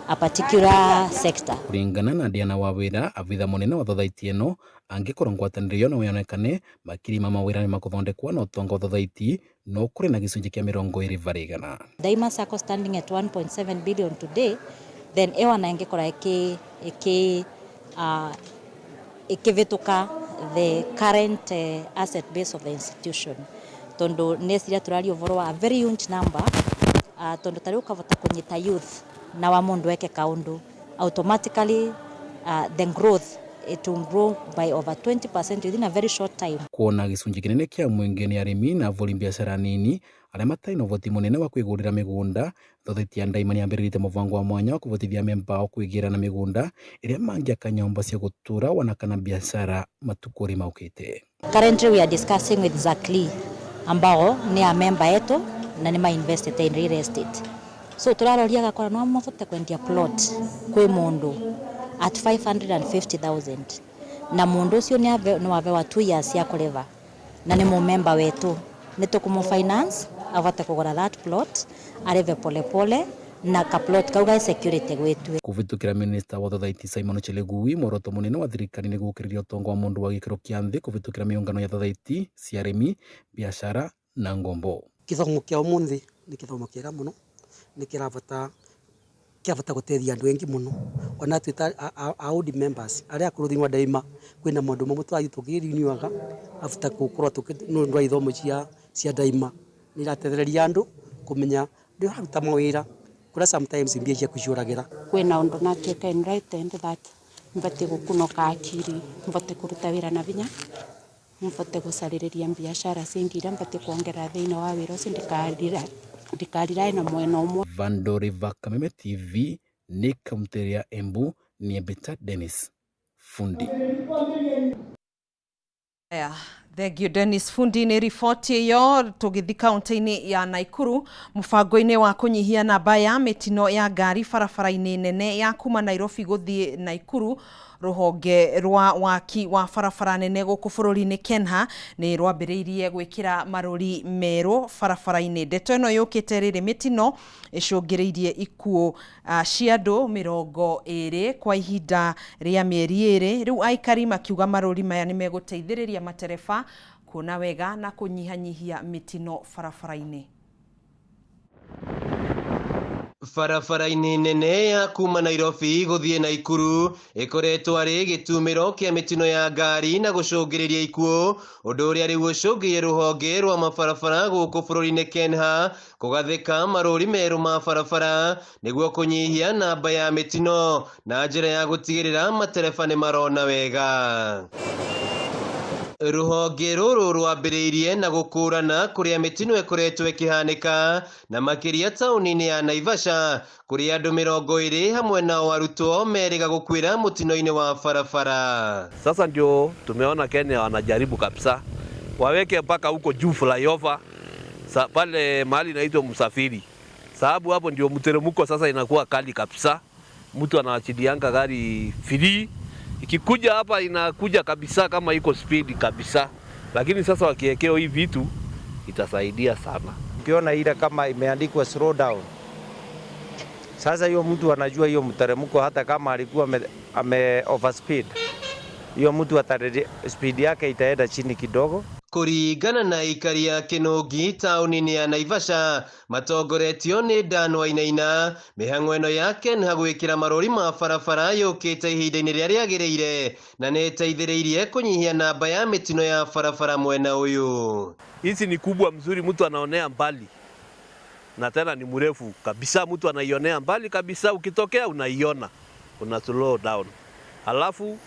a particular sector. Kũringana na Diana Wawĩra, abitha mũnene wa thothaiti ĩno, angĩkorwo ngwatanĩro ĩyo no yonekane, makiri ma mawĩra nĩmakũthondekwo na ũtonga wa thothaiti no ũkũre na gĩcunjĩ kĩa 20%. Daima Sacco standing at 1.7 billion today, then ĩwana ĩngĩkora ĩkĩ ĩkĩvĩtũka the current asset base of the institution, tondu neciria tũraria ũhoro wa a very huge number, tondu tarĩu ũkavota kũnyita youth na wa mundu eke kaundu, automatically the growth, it will grow by over 20% within a very short time. Kuona gĩcunjĩ kĩnene kĩa mũingĩ nĩ arĩmi na avũri biacara nini arĩa matarĩ na ũhoti mũnene wa kwĩgũrĩra mĩgũnda, thothaiti ya Daima nĩyambĩrĩrĩte mũbango wa mwanya wa kũhotithia amemba ao kwĩgĩra na mĩgũnda ĩrĩa mangĩaka nyũmba cia gũtũra wana kana biacara matukũ maũkĩte. Currently we are discussing with Zakli ambao ni a member yetu na nĩ ma-investite in real estate. So tũraroria gakora no mabote kwendia plot kwĩ mũndũ at 550,000 na mũndũ ũcio nĩ wavewa 2 years cia kũrĩva na nĩ mũmemba wetu, nĩ tũkũmũ finance avote kũgũra that plot, arĩve polepole na ka plot kau ga security gwĩtue. Kũvĩtũkĩra minista wa thothaiti Simon Chelugui, muoroto mũnene wa thirikari nĩ gũkĩrĩria ũtonga wa mũndũ wa gĩkĩro kĩa nthĩ kũvĩtũkĩra mĩũngano ya thothaiti cia arĩmi, biacara na ngombo. Gĩthomo kĩa ũmũthĩ nĩ gĩthomo kĩega mũno, nĩ kĩrabata kĩabata gũteithia andũ aingĩ mũno. Ona ithuĩ ta a old members arĩa akũrũ thĩinĩ wa Daima, kwĩna maũndũ mamwe tũrathiĩ tũkĩ-renew-aga after gũkorwo nĩ ũndũ wa ithomo cia Daima. Nĩ irateithĩrĩria andũ kũmenya rĩrĩa ũraruta mawĩra kũrĩa sometimes mbia ciaku ciũragĩra. Kwina undu natuika enlightened that mbatie gukunoka akiri, mbote kuruta wira na vinya, mbote gucaririria biashara cingi iria mbatie kuongerera thiini wa wira ucio ndikarirae na mwena umwe. Vandori va Kameme TV nĩ kaũntĩ ya Embu Niembeta Dennis Fundi. Aya, thank you Dennis Fundi nĩ riboti ĩyo. Tũgĩthiĩ kaunti-inĩ ya Naikuru, mũbango-inĩ wa kũnyihia namba ya mĩtino ya ngari barabara-inĩ nene ya kuma Nairobi gũthiĩ Naikuru, rũhonge rwa waki wa barabara nene gũkũ bũrũri-inĩ KENHA nĩ rwambĩrĩirie gwĩkĩra marũri merũ barabara-inĩ. Ndeto ĩno yũkĩte rĩrĩ mĩtino ĩcũngĩrĩirie ikuũ cia andũ 20 kwa ihinda rĩa mĩeri 2. Rĩu aikari makiuga marũri maya nĩ megũteithĩrĩria matereba kuona wega na kũnyihanyihia mĩtino barabara-inĩ. Barabara-inĩ nene ya kuma Nairobi gũthiĩ Naikuru ĩkoretwo arĩ gĩtumĩro kĩa mĩtino ya ngari na gũcũngĩrĩria ikuũ, ũndũ ũrĩa rĩu ũcũngĩire rũhonge rwa mabarabara gũkũ bũrũri-inĩ KENHA kũgathĩka marũri merũ ma barabara nĩguo kũnyihia namba ya mĩtino na njĩra ya gũtigĩrĩra matereba nĩ marona wega. Rũhonge rũrũ rwambĩrĩirie na gũkũrana kũrĩa mĩtino ĩkoretwo ĩkĩhanĩka na makĩria taũni-inĩ ya Naivasha, kũrĩa andũ 20 hamwe nao arutwo merĩga gũkuĩra mũtino-inĩ wa barabara. Sasa ndio tumeona Kenya wanajaribu kabisa waweke mpaka huko juu flyover sa, pale mahali inaitwa Msafiri, sababu hapo ndio mteremko sasa inakuwa kali kabisa. Mtu anaachilianga gari free, ikikuja hapa inakuja kabisa kama iko speed kabisa, lakini sasa wakiwekewa hii vitu itasaidia sana. Ukiona ile kama imeandikwa slow down, sasa hiyo mtu anajua hiyo mteremko, hata kama alikuwa ame overspeed, hiyo mtu ataredi, speed yake itaenda chini kidogo. Kũringana na aikari a Kĩnũngi taũni-inĩ ya Naivasha matongoretio nĩ Dan Wainaina, mĩhang'o ĩno ya KENHA gwĩkĩra marũri ma barabara yũkĩte ihinda-inĩ rĩrĩa rĩagĩrĩire na nĩ ĩteithĩrĩirie kũnyihia namba ya mĩtino ya barabara mwena ũyũ. Hizi ni kubwa mzuri, mtu anaonea mbali na tena ni mrefu kabisa, mtu anaionea mbali kabisa, ukitokea unaiona, una slow down. Alafu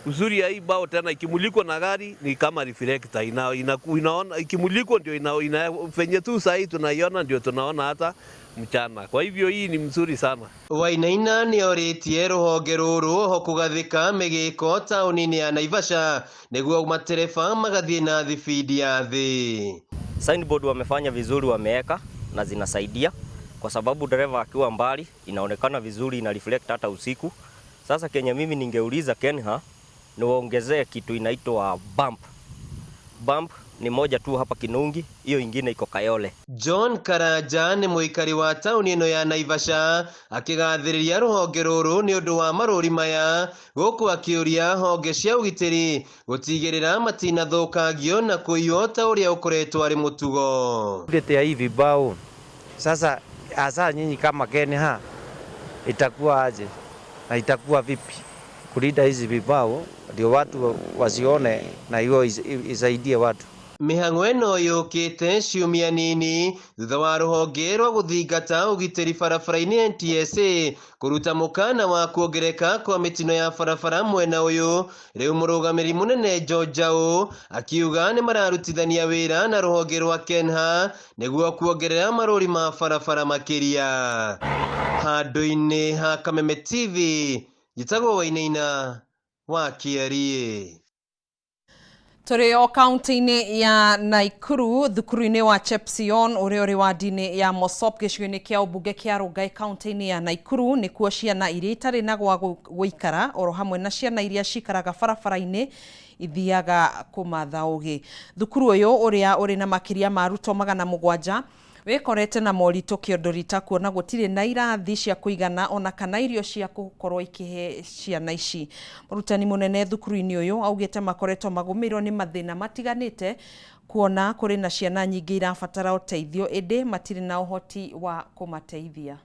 uzuri ya hii bao tena ikimulikwa na gari ni kama reflector inaona ikimulikwa ndio ina venye tu sahii tunaiona ndio tunaona hata mchana. Kwa hivyo hii ni mzuri sana. Wainaina nĩ orĩtie rũhonge rũrũ oho kũgathĩka mĩgĩko taũni-inĩ ya Naivasha nĩguo matereba magathiĩ na thibindi ya thĩ. Signboard wamefanya vizuri, wameweka na zinasaidia kwa sababu dereva akiwa mbali inaonekana vizuri, ina reflect hata usiku. Sasa kenye mimi ningeuliza KENHA ni waongezee kitu inaitwa bump. Bump ni moja tu hapa Kinungi, hiyo ingine iko Kayole. John Karanja nĩ mũikari wa taũni ĩno ya Naivasha akĩgathĩrĩria rũhonge rũrũ nĩ ũndũ wa marũri maya, gũkũ akĩũria honge cia ũgitĩri gũtigĩrĩra matinathũkangio na kũiywo ta ũrĩa ũkoretwo arĩ mũtugo. Letea hii vibao sasa, hasa nyinyi kama KENHA itakuwa aje na itakuwa vipi kulinda hizi vibao ndio watu wasione na hiyo isaidie watu. Mĩhang'o ĩno yũkĩte ciumia nini thutha wa rũhonge rwa gũthingata ũgitĩri barabara-inĩ NTSA kũruta mũkana wa kuongereka kwa mĩtino ya barabara mwena ũyũ. Rĩu mũrũgamĩrĩri mũnene George Njau akiuga nĩ mararutithania wĩra na rũhonge rwa KENHA nĩguo kuongerera marũri ma barabara makĩria. Handũ-inĩ ha Kameme TV, njĩtagwo Wainaina wa Kĩarie. Tũrĩ o kaunti-inĩ ya Naikuru, thukuru-inĩ wa Chepsion ũrĩa ũrĩ wadi-inĩ ya Mosop gĩcigo-inĩ kĩa ũmbunge kĩa Rongai kaunti-inĩ ya Naikuru, nĩkuo ciana iria itarĩ na gwa gũikara oro hamwe na ciana iria cikaraga barabara-inĩ ithiaga kũmatha ũgĩ. Thukuru ũyũ ũrĩa ũrĩ na makĩria ma arutwo 700. Wĩkorete na moritũ kĩondo rita kuona gũtirĩ na irathi cia kũigana ona kana irio cia gũkorwo ikĩhe ciana ici. Mũrutani mũnene thukuru-inĩ ũyũ augĩte makoretwo magũmĩirwo nĩ mathĩna matiganĩte kuona kũrĩ na ciana nyingĩ irabatara ũteithio ĩndĩ matirĩ na ũhoti wa kũmateithia.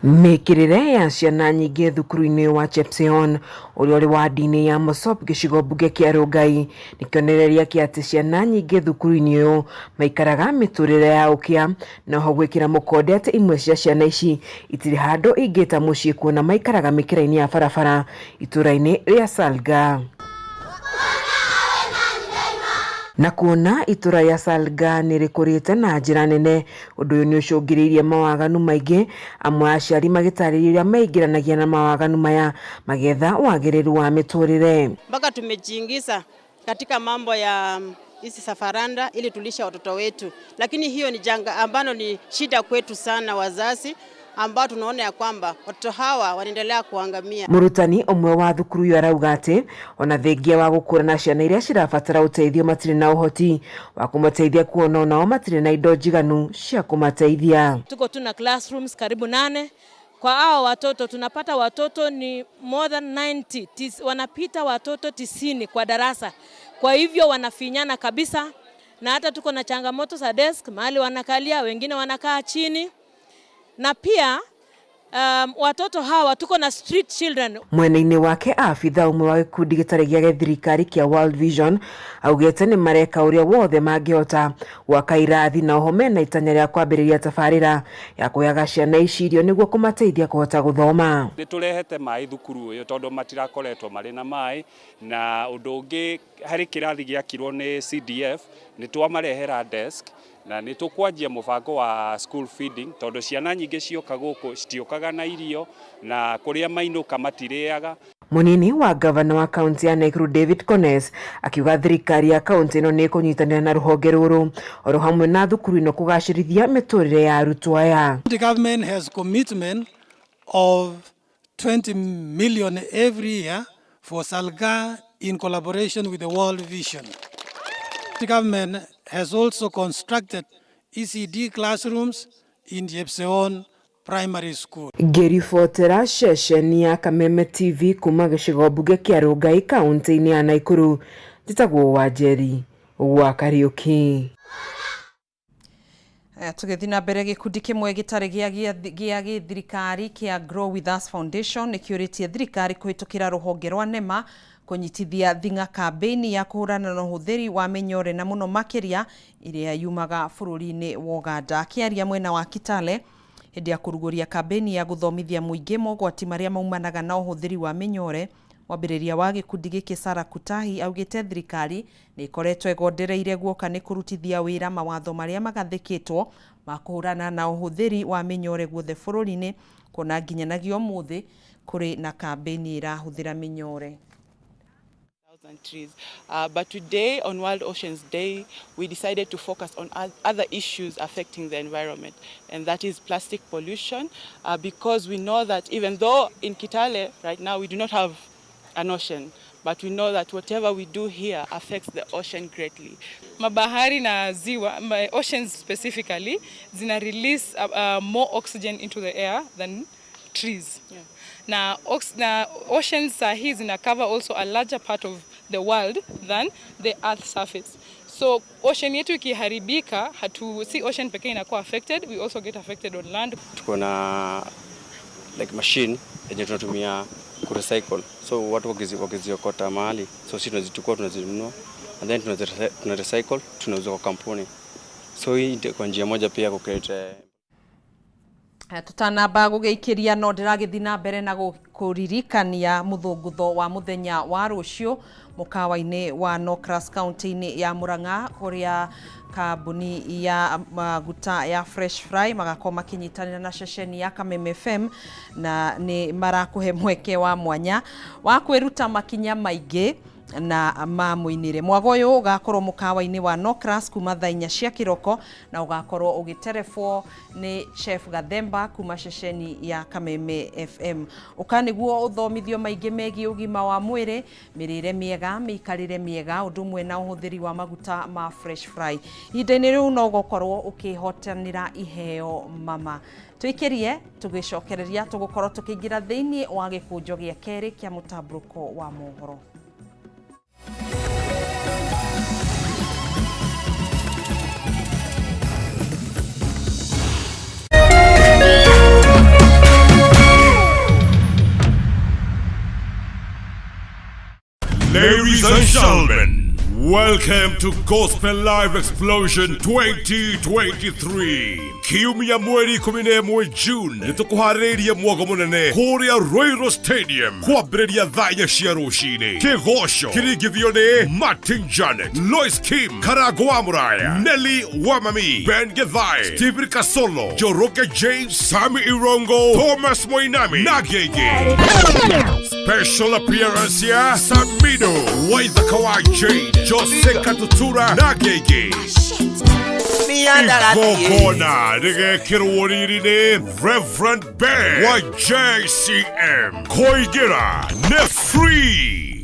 Mĩkĩrĩre ya ciana nyingĩ thukuru-inĩ wa Chepseon ũrĩa ũrĩ wadi-inĩ ya Mosop gĩcigo mbunge kĩa Rongai nĩ kĩonereria kĩa atĩ ciana nyingĩ thukuru-inĩ ũyũ maikaraga mĩtũrĩre ya ũkĩa na oho gwĩkĩra mũkonde atĩ imwe cia ciana ici itirĩ handũ ingĩta mũciĩ kuona maikaraga mĩkĩra-inĩ ya barabara itũra-inĩ rĩa Salga. Na kuona itũra rĩa Salga nĩ rĩkũrĩte na njĩra nene, ũndũ ũyũ nĩ ũcũngĩrĩirie mawaganu maingĩ, amwe a aciari magĩtarĩria ũrĩa meingĩranagia na mawaganu maya magĩetha wagĩrĩru wa mĩtũrĩre. Mpaka tumejiingiza katika mambo ya hizi safaranda ili tulisha watoto wetu, lakini hiyo ni janga ambalo ni shida kwetu sana wazazi, ambao tunaona ya kwamba watoto hawa wanaendelea kuangamia. Mũrutani ũmwe wa thukuru ĩyo arauga atĩ ona thengia wa gũkũrana ciana iria cirabatara ũteithio matirĩ na ũhoti wa kũmateithia kuona onao matirĩ na indo njiganu cia kũmateithia. Tuko tuna classrooms karibu nane kwa hao watoto tunapata watoto ni more than 90 wanapita watoto 90 kwa darasa, kwa hivyo wanafinyana kabisa, na hata tuko na changamoto za desk mahali wanakalia, wengine wanakaa chini, na pia watoto hawa tuko na street children. Mwena-inĩ wake abitha ũmwe wa gĩkundi gĩtarĩ gĩa gĩthirikari kĩa World Vision augĩte nĩ mareka ũrĩa wothe mangĩhota gwaka irathi na oho mena itanya rĩa kwambĩrĩria tabarĩra ya kũheaga ciana ici irio nĩguo kũmateithia kũhota gũthoma. Nĩ tũrehete maĩ thukuru ũyũ tondũ matirakoretwo marĩ na maĩ, na ũndũ ũngĩ harĩ kĩrathi gĩakirwo nĩ CDF nĩ twamarehera desk na nĩ tũkwanjia mũbango wa school feeding tondũ ciana nyingĩ cioka gũkũ citiũkaga na irio na kũrĩa mainũka matirĩaga. Mũnini wa gavana wa kaunti ya Nakuru David Kones akiuga thirikari ya kaunti ĩno nĩ ĩkũnyitanĩra na rũhonge rũrũ oro hamwe na thukuru ĩno kũgacĩrithia mĩtũrĩre ya arutwo aya. The government has commitment of 20 million every year for Salga in collaboration with the World Vision. The government has also constructed ECD classrooms in Jepseon Primary School. Ngĩribotera ceceni ya Kameme TV kuma gĩcigo mbunge kĩa Rongai kaunti-inĩ ya Nakuru, njĩtagwo Wanjeri wa Kariũki. Tũgĩthiĩ na mbere, gĩkundi kĩmwe gĩtarĩ gĩa gĩthirikari kĩa Grow With Us Foundation nĩ kĩũrĩtie thirikari kũhĩtũkĩra rũhonge rwa NEMA kũnyitithia thing'a kambĩini ya kũhũrana na ũhũthĩri wa mĩnyore na mũno makĩria ĩrĩa yumaga bũrũri-inĩ wa Ũganda. Akĩaria mwena wa Kitale hĩndĩ ya kũrugũria kambĩini ya gũthomithia mũingĩ mogwati marĩa maumanaga na ũhũthĩri wa mĩnyore, mwambĩrĩria wa gĩkundi gĩkĩ Sarah Kutahi augĩte thirikari nĩ ĩkoretwo ĩgondereire guoka nĩ kũrutithia wĩra mawatho marĩa magathĩkĩtwo ma kũhũrana na ũhũthĩri wa mĩnyore guothe bũrũri-inĩ, kuona nginyanagia ũmũthĩ kũrĩ na kambĩini ĩrahũthĩra mĩnyore. Trees. But today, on World Oceans Day, we decided to focus on other issues affecting the environment, and that is plastic pollution, because we know that even though in Kitale right now we do not have an ocean, but we know that whatever we do here affects the ocean greatly. Mabahari na ziwa, oceans specifically, zina release more oxygen into the air than trees. Yeah. Na oceans sahi zina cover also a larger part of the world than the earth surface. So ocean yetu ikiharibika, si ocean pekee inakuwa affected, we also get affected on land. Tuko na like machine yenye tunatumia ku recycle. So watu wakiziokota mahali, so sisi tunazichukua, tunazinunua and then tuna recycle, tunauza kwa kampuni. So hii kwa njia moja pia ku create. Tutanamba gũgĩikĩria no ndĩragĩthiĩ na mbere na kũririkania mũthũngũtho wa mũthenya wa rũciũ mũkawa-inĩ wa Nocras kaunti-inĩ ya Murang'a kũrĩa kambuni ya maguta ya Fresh Fry magakorwo makĩnyitanĩra na ceceni ya Kameme FM na nĩ marakũhe mweke wa mwanya wa kwĩruta makinya maingĩ na mamũinĩre. Mwago ũyũ ũgakorwo mũkawa-inĩ wa Nocras kuma thaa 4 cia kĩroko na ũgakorwo ũgĩterebwo nĩ Chef Gathemba kuma ceceni ya Kameme FM. Ũka nĩguo ũthomithio maingĩ megiĩ ũgima wa mwĩrĩ, mĩrĩre mĩega, mĩikarĩre mĩega, ũndũ ũmwe na ũhũthĩri wa maguta ma Fresh Fry. Ihinda-inĩ rĩu no ũgũkorwo ũkĩhotanĩra iheo mama. Tũikĩrie tũgĩcokereria tũgũkorwo tũkĩingĩra thĩinĩ wa gĩkũnjo gĩa kerĩ kĩa mũtambũrũko wa mohoro. Ladies and gentlemen, welcome to Gospel Live Explosion 2023. Kiumia mweri 11 June nĩ tũkũharĩrĩirie mwago mũnene kũrĩa Ruiru Stadium kwambĩrĩria thaa 4 cia rũcinĩ. Kĩgoco kĩringithio nĩ Martin Janet, Lois Kim, Karango wa Mũraya, Nelly Wamami, Ben Githae, Stephen Kasolo, Joroge James, Sami Irongo, Thomas Moinami na Gege. Special appearance ya Samido, Waithaka wa Jane, Jose Katutura na Gege. Igongona rĩgekĩrwo riri-inĩ Reverend Ben wa JCM. Kũingĩra nĩ free.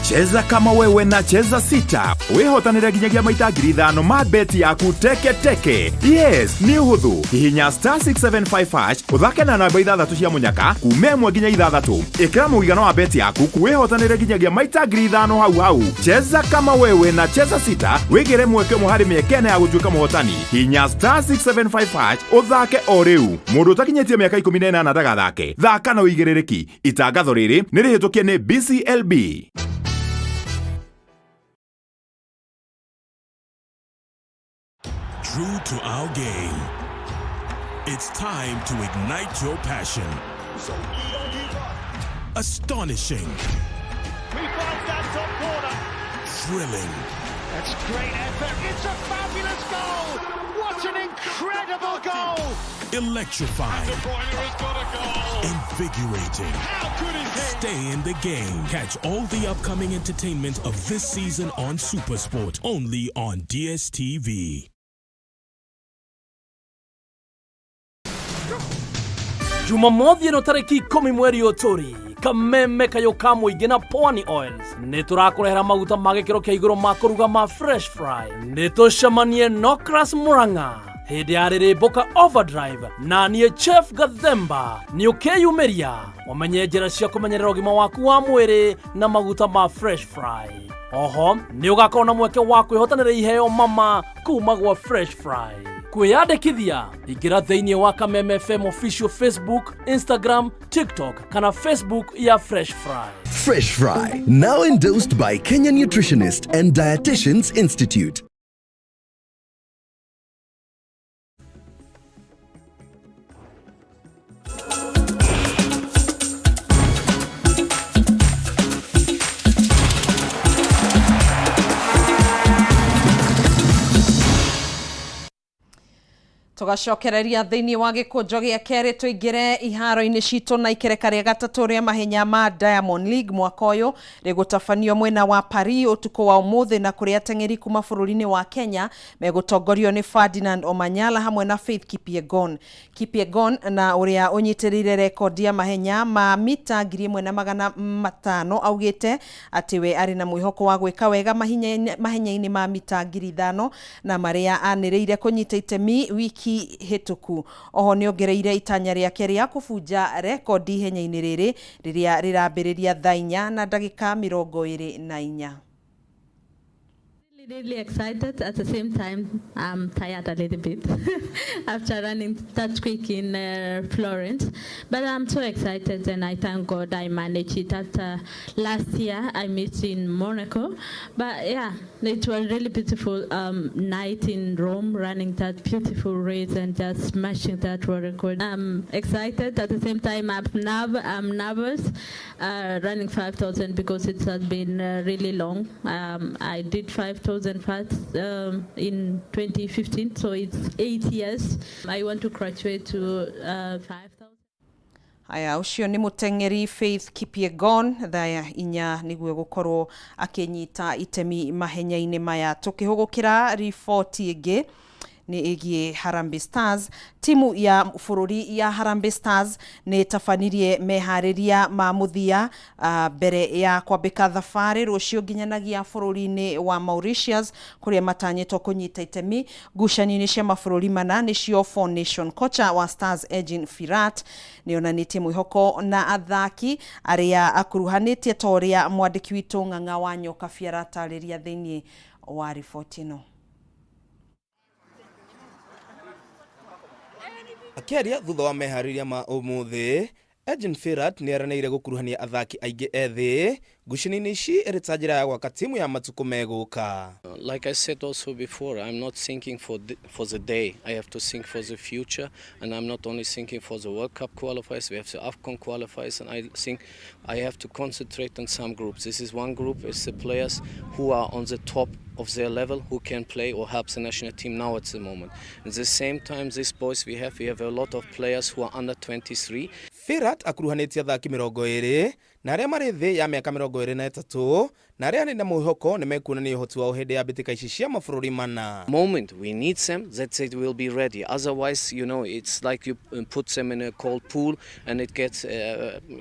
Cheza kama wewe na Cheza Sita wihotanire nginyagia maita 5,000 ma beti yaku teke teke. Yes, nĩ ũhũthũ. Hihinya star 675 hash ũthake na namba 6 cia mũnyaka kuma 1 nginya 6. Ĩkĩra mũigana wa beti yaku wihotanire nginyagia maita 5,000 hau hau. Cheza kama wewe na Cheza Sita wĩgĩre mweke ũmwe harĩ mĩeke ĩna ya gũtuĩka mũhotani. Hihinya star 675 hash ũthake o rĩu. Mũndũ ũtakinyĩtie mĩaka 18 ndagathake. Thaka na ũigĩrĩrĩki. Itangatho rĩrĩ nĩ rĩhĩtũkie nĩ BCLB. True to our game, it's time to ignite your passion. So we don't give up. Astonishing. He finds that top corner. Thrilling. That's great effort. It's a fabulous goal. What an incredible goal. Electrifying. De Bruyne has got a goal. Invigorating. How good is he? Stay in the game. Catch all the upcoming entertainment of this season on Supersport, only on DSTV. Jumamothi ĩno tarĩki 10 mweri ũyũ tũrĩ Kameme kayũ ka mũingĩ na Pwani Oils nĩ tũrakũrehera maguta ma gĩkĩro kĩa igũrũ ma kũruga ma Fresh Fry. Nĩ tũcemanie Nocras Murang'a hĩndĩ ya rĩrĩmbũka Overdrive na niĩ Chef Gathemba. Nĩ ũkĩyumĩria ũmenye njĩra cia kũmenyerera ũgima waku wa mwĩrĩ na maguta ma Fresh Fry. Oho nĩ ũgakorwo na mweke wa kwĩhotanĩra iheo mama kuma gwa Fresh Fry. Kwĩyandĩkithia ingĩra thĩinĩ wa Kameme FM official Facebook, Instagram, TikTok kana Facebook ya Fresh Fry. Fresh Fry, now endorsed by Kenya Nutritionist and Dietitians Institute. Tugacokereria thĩinĩ wa gĩkũnjo gĩa kerĩ tũingĩre iharo-inĩ citũ na ikereka rĩa gatatũ rĩa mahenya ma Diamond League mwaka ũyũ rĩgũtabanio mwena wa Paris ũtukũ wa ũmũthĩ, na kũrĩa ateng'eri kuma bũrũri-inĩ wa Kenya megũtongorio nĩ Ferdinand Omanyala hamwe na Faith Kipyegon. Kipyegon na ũrĩa ũnyitĩrĩire rekondi ya mahenya ma mita 1500 augĩte atĩ we arĩ na mwĩhoko wa gwĩka wega mahenya-inĩ ma mita 5,000 na marĩa anĩrĩire kũnyita itemi wiki hĩtũku. Oho nĩongereire itanya rĩake rĩa kũbunja rekondi ihenya-inĩ rĩrĩ rĩrĩa rĩrambĩrĩria thaa 4:24. Really excited. At the same time, I'm tired a little bit after running that quick in Florence. But I'm so excited, and I thank God I managed it. After last year, I missed in Monaco. But yeah, it was really beautiful night in Rome, running that beautiful race and just smashing that world record. I'm excited. At the same time, I'm nervous running 5,000 because it has been really long. I did 5,000 fast in 2015, so it's 8 years. I want to graduate to 5,000. Aya ũcio nĩ mũteng'eri Faith Kipyegon thaa 4 nĩguo gũkorwo akĩnyita itemi mahenya-inĩ maya. Tũkĩhũgũkĩra riboti ĩngĩ nĩ ĩgiĩ Harambee Stars. Timu ya bũrũri ya Harambee Stars nĩ ĩtabanirie meharĩria ma mũthia mbere ya kwambĩka thabarĩ rũciũ nginyanagia bũrũri-inĩ wa Mauritius kũrĩa matanyĩtwo kũnyita itemi ngucanio-inĩ cia mabũrũri mana nĩcio Four Nation. Kocha wa Stars Edgin Firat nĩ onanĩtie mwĩhoko na athaki arĩa akuruhanĩtie ta ũrĩa mwandĩki witũ Ng'ang'a wa Nyokabi aratarĩria thĩinĩ wa riboti ĩno. Akĩaria thutha wa meharĩria ma ũmũthĩ, Edgin Firat nĩ eranĩire gũkuruhania athaki aingĩ ethĩ ngucanio-inĩ ici ĩrĩ ta njĩra ya gwaka timu ya matukũ megũka. Like I said also before, I'm not thinking for the day. I have to think for the future, and I'm not only thinking for the World Cup qualifiers, we have the AFCON qualifiers, and I think I have to concentrate on some groups. This is one group, is the players who are on the top of their level, who can play or help the national team now at the moment. At the same time, these boys we have a lot of players who are under 23. Firat akuruhanĩtie athaki 20 na arĩa marĩ thĩ ya mĩaka 23 na arĩa arĩ na mwĩhoko nĩ mekuonania ũhoti wao hĩndĩ ya mbĩtĩka ici cia mabũrũri mana. Moment we need them, that they will be ready. Otherwise, it's like you put them in a cold pool and it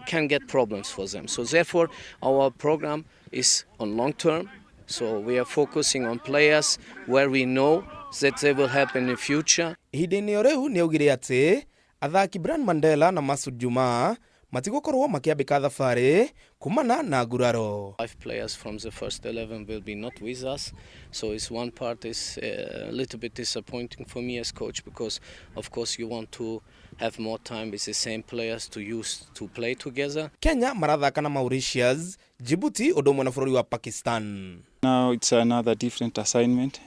can get problems for them. So therefore, our program is on long term. So we are focusing on players where we know that they will help in the future. Ihinda-inĩ o rĩu nĩ augire atĩ athaki Brian Mandela na Masud Juma matigũkorwo makĩambĩka thabarĩ kumana na nguraro. 5 players from the first 11 will be not with us, so it's one part is a little bit disappointing for me as coach, because of course you want to have more time with the same players to use to play together. Kenya marathaka na Mauritius, Djibouti ũndũ ũmwe na bũrũri wa Pakistan. Now it's another different assignment,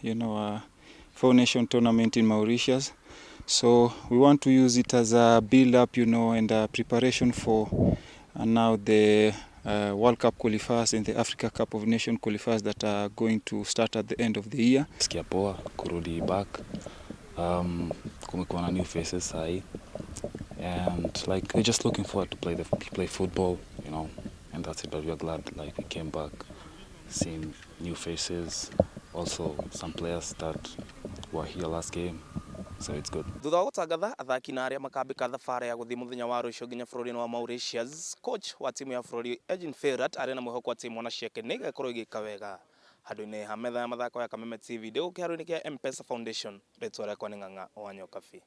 Four Nation tournament in Mauritius. So we want to use it as a build-up, and a preparation for now the World Cup qualifiers and the Africa Cup of Nations qualifiers that are going to start at the end of the year. Sikia poa kurudi back. Kumekuwa na new faces sahi, and we're just looking forward to play football, and that's it. But we are glad we came back, seeing new faces, also some players that were here last game. So it's good. Thutha wa gũtangatha athaki na arĩa makambĩka thabarĩ ya gũthiĩ mũthenya wa rũciũ nginya bũrũri-inĩ wa Mauritius, coach wa timu ya bũrũri Edgin Firat arĩ na mwĩhoko atĩ mwana ciake nĩ igakorwo igĩka wega. Handũ-inĩ ha metha ya mathako ya Kameme TV, ndĩ gũkũ kĩharo-inĩ kĩa M-Pesa Foundation, rĩtwa rĩakwa nĩ Ng'ang'a wa Nyokabi.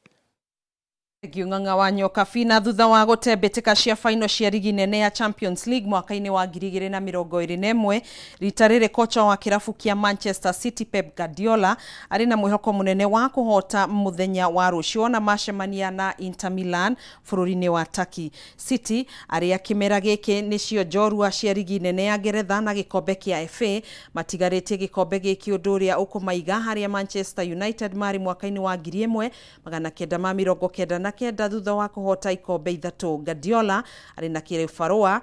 Thengiũ Ng'ang'a wa Nyokabi. Na thutha wa gũte mbĩtĩka cia final cia rigi nene ya Champions League mwaka-inĩ wa 2021, rita rĩrĩ kocha wa kĩrabu kĩa Manchester City Pep Guardiola arĩ na mwĩhoko mũnene wa kũhota mũthenya wa rũciũ ona macemania na Inter Milan bũrũri-inĩ wa Turkey. City arĩa kĩmera gĩkĩ nĩcio njorua cia rigi nene ya Ngeretha na gĩkombe kĩa FA matigarĩtie gĩkombe gĩkĩ ũndũ ũrĩa ũkũmaiga harĩa Manchester United marĩ mwaka-inĩ wa 1999 thutha wa kũhota ikombe 3. Guardiola arĩ na kĩbarũa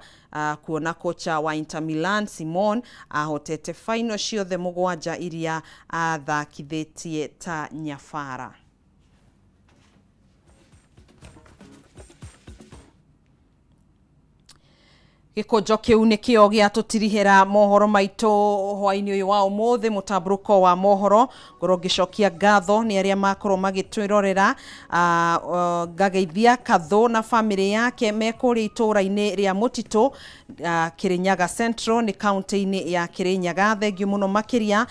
kuona kocha wa Inter Milan Simon ahotete final ciothe 7 iria athakithĩtie ta nyabara. Gĩkũnjo kĩu nĩkĩo gĩatũtirihĩra mohoro maitũ hwaĩ-inĩ ũyũ wa ũmũthĩ, mũtambũrũko wa mohoro. Ngorwo ngĩcokia ngatho nĩ arĩa makorwo magĩtwĩrorera, ngageithia Kathũ na bamĩrĩ yake me kũrĩa itũũra-inĩ rĩa Mũtitũ, Kĩrĩnyaga Central nĩ kaunti-inĩ ya Kĩrĩnyaga. Thengiũ mũno makĩria.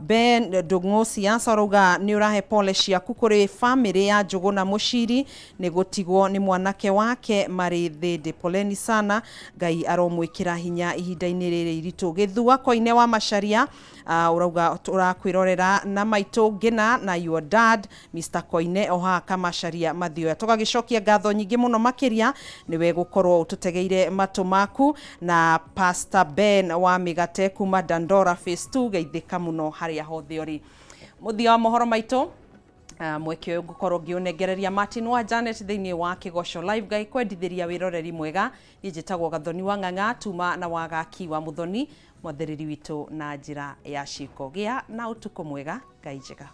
Ben Ndung'u Siasa ũrauga nĩ ũrahe pole ciaku kũrĩ bamĩrĩ ya Njũgũna Mũciri nĩ gũtigwo nĩ mwanake wake marĩ thĩndĩ. Poleni sana, Ngai aromwĩkĩra hinya ihinda-inĩ rĩrĩ iritũ. Gĩthua Koine wa Macharia ũrauga ũrakwĩrorera na maitũ Ngĩna na your dad Mr Koine oha Kamacharia Mathioya. Tũgagĩcokia ngatho nyingĩ mũno makĩria nĩwe gũkorwo ũtũtegeire matũ maku, na Pastor Ben wa Mĩgate kuma Dandora Phase 2, geithĩka mũno harĩa hothe ũrĩ. Mũthia wa mohoro maitũ, mweke ũyũ ngũkorwo ngĩũnengereria Martin wa Janet thĩinĩ wa Kĩgoco Live. Ngai kwendithĩria wĩroreri mwega. Niĩ njĩtagwo Gathoni wa Ng'ang'a, tuma na wagaki wa Mũthoni, mwathĩrĩri witũ na njĩra ya ciĩko. Gĩa na ũtukũ mwega, Ngai njega.